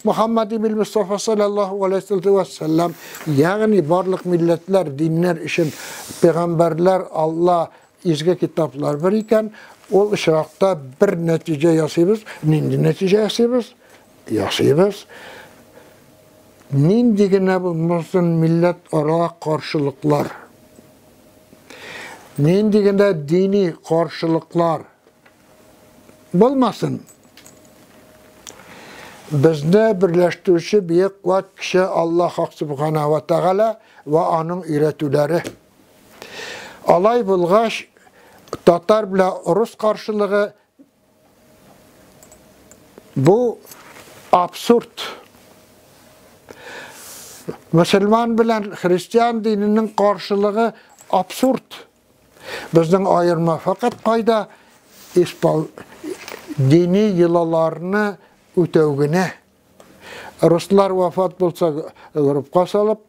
Мухаммад ибн Мустафа саллаллаху алейхи ва саллям, ягъни барлык милләтләр, диннәр өчен пәйгамбәрләр, Алла, изге китаплар бер икән, ул очракта бер нәтиҗә ясыйбыз. Нинди нәтиҗә ясыйбыз? Ясыйбыз. Нинди генә булмасын милләт ара каршылыклар, нинди генә дини каршылыклар булмасын, безне берләштерүче бөек куәт кеше Аллаһ Хак Субхана ва Тәгалә ва аның өйрәтүләре. Алай булгач, татар белән рус каршылыгы бу абсурд. Мөселман белән христиан диненең каршылыгы абсурд. Безнең аерма фәкать кайда? Испал дини йолаларны үтәү генә. Руслар вафат булса, гробка салып,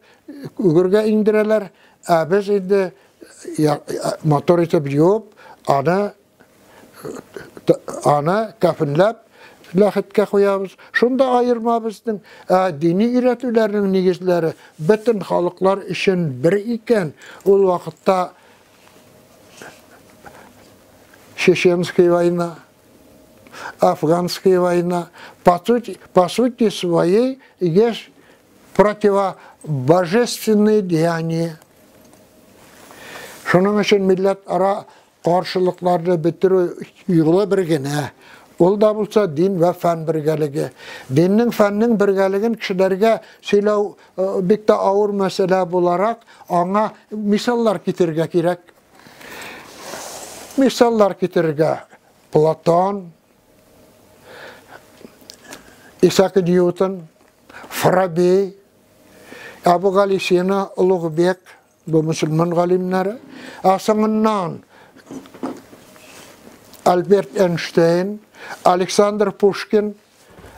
үгергә иңдерәләр, ә без инде матур итеп юып, аны аны кәфенләп ләхеткә куябыз. Шунда аерма безнең. Ә дини өйрәтүләрнең нигезләре бөтен халыклар өчен бер икән, ул вакытта Чеченская война, Афганская война, по сути своей есть противобожественные деяния. Шуның өчен милләт ара каршылыкларны бетерү юлы бер генә. Ул да булса дин вә фән бергәлеге. Диннең фәннең бергәлеген кешеләргә сөйләү бик тә авыр мәсьәлә буларак, аңа мисаллар китерергә кирәк. Мисаллар китерергә Платон, Исаак Ньютон, Фараби, Әбүгали Сина, Олугбек, бу мөселман галимнәре. Ә соңыннан Альберт Эйнштейн, Александр Пушкин.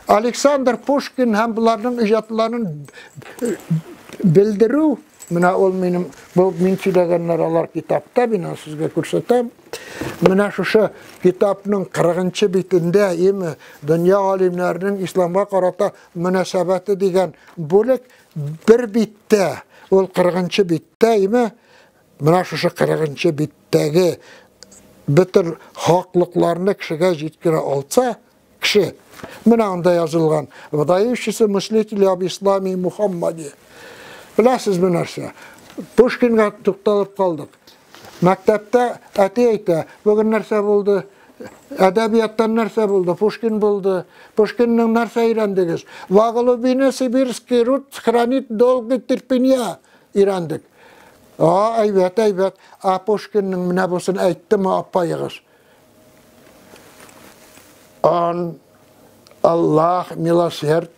Александр Пушкин һәм буларның иҗатларын белдерү, менә ул минем, бу мин сөйләгәннәр алар китапта, мин аны сезгә күрсәтәм. Менә шушы китапның 40 битендә, име, дөнья галимнәренең исламга карата мөнәсәбәте дигән бүлек бер биттә, ул 40 биттә, име, менә шушы 40 биттәге бөтен хаклыкларны кешегә җиткерә алса, кеше, менә анда язылган, выдающийся мыслитель об исламе Мухаммаде. Беләсезме нәрсә? Пушкинга тукталып калдык. Мәктәптә әти әйтә, бүген нәрсә булды? Әдәбияттан нәрсә булды? Пушкин булды. Пушкинның нәрсә өйрәндегез? Во глубине сибирский руд хранит долгий терпенья өйрәндек. А, әйбәт, әйбәт. А Пушкинның менә бусын әйттеме апаегыз? Он, Аллах милосерд,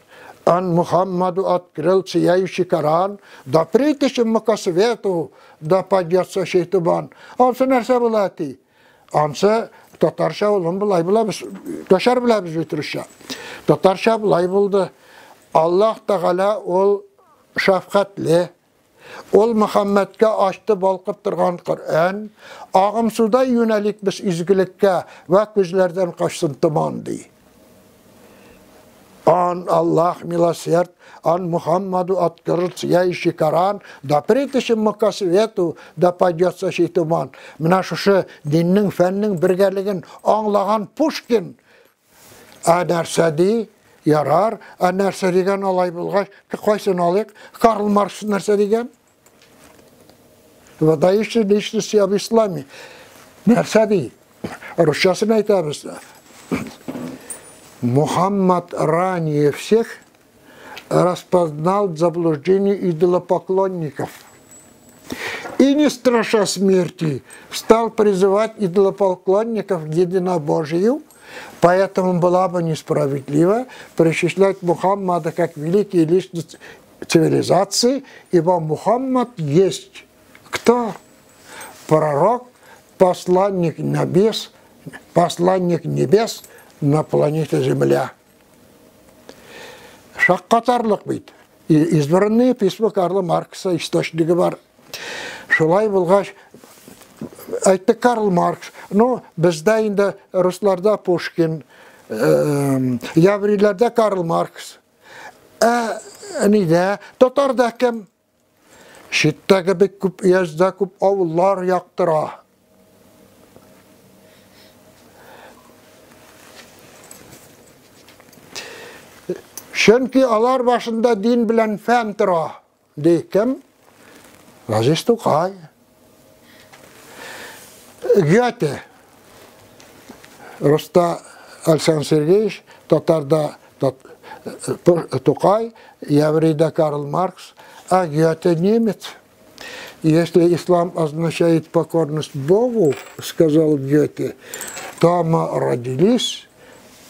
он Мухаммаду открыл сияющий Коран, да притечем мы ко свету, да падется шейтубан. Ансы нәрсә була әти? Ансы татарча улым болай була, без начар беләбез бит русча. Татарча болай булды. Аллаһ Тәгалә ул шәфкатьле, ул Мөхәммәдкә ачты балкып торган Коръән, агымсудай юнәлик без изгелеккә вә күзләрдән качсын томан, ди. Он, Аллах милосерд, он Мухаммаду открыл сияющий Коран, да притечем мы ко свету, да падется сей туман. Менә шушы диннең, фәннең бергәлеген аңлаган Пушкин, ә нәрсә ди? Ярар, ә нәрсә дигән алай булгач, кайсын алыйк? Карл Маркс нәрсә дигән? Выдающие личности об исламе. Нәрсә ди? Русчасын әйтәбез. Мухаммад ранее всех распознал заблуждение идолопоклонников. И не страша смерти, стал призывать идолопоклонников к единобожию, поэтому была бы несправедливо причислять Мухаммада как великий личность цивилизации, ибо Мухаммад есть кто? Пророк, посланник небес на планете Земля. Шаккатарлык бит. Избранные письма Карла Маркса источнигы бар. Шулай булгач, әйтте Карл Маркс, ну, бездә инде русларда Пушкин, еврейләрдә Карл Маркс. Ә нидә? Татарда кем? Читтәге бик күп өязда күп авыллар яктыра. Чөнки алар башында дин белән фән тора. Ди кем? Газиз Тукай. Гёте. Руста Александр Сергеевич, татарда Тукай, еврейда Карл Маркс, а Гёте немец. Если ислам означает покорность Богу, сказал Гёте, то мы родились,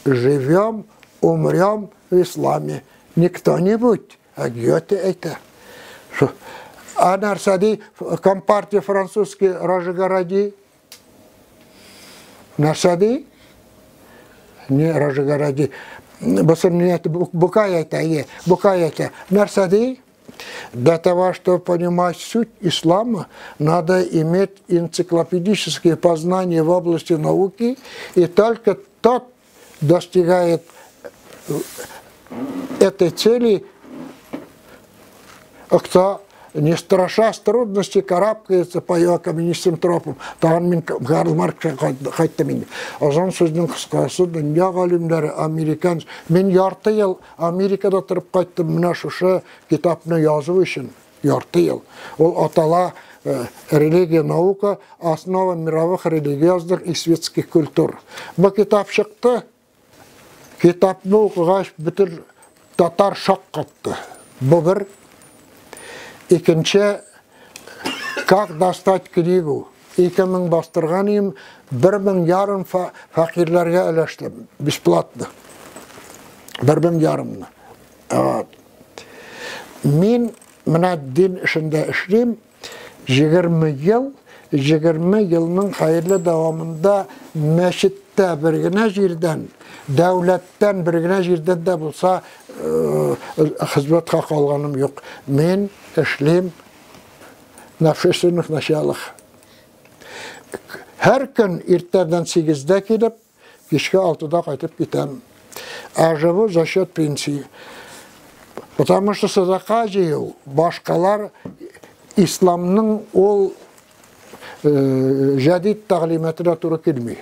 живем, умрем в исламе. Не кто-нибудь, а Гёте это. А нәрсә компартия французский Рожегороди? Нәрсә ди? Не Рожегороди. Букай это, Букай это. Нәрсә ди? Для того, чтобы понимать суть ислама, надо иметь энциклопедические познания в области науки, и только тот достигает этой цели, кто, не страшась трудностей, карабкается по ее каменистым тропам. Тагын мин Карл Маркс кайттым инде. Озын сүзнең кыскасы, дөнья галимнәре, американ. Мин ярты ел Америкада торып кайттым, менә шушы китапны язу өчен. Ярты ел. Ул атала «Религия, наука, основа мировых религиозных и светских культур». Бу китап чыкты. Китапны укыгач, бөтен татар шаккатты. Бу бер. Икенче, «Как достать книгу?» 2000 бастырган идем, 1500 фәкыйрьләргә өләштем, бесплатно. 1500-ны. Вот. Мин менә дин эшендә эшлим, 20 ел, 20 елның хәерле дәвамында мәчеттә бер генә җирдән, дәүләттән бер генә җирдән дә булса хезмәт хакы алганым юк. Мин эшлим на общественных началах. Һәр көн иртәдән 8-дә килеп, кичке 6-да кайтып китәм. А живу за счет пенсии. Потому что садака җыю, башкалар исламның ул җәдид тәгълиматына туры килми.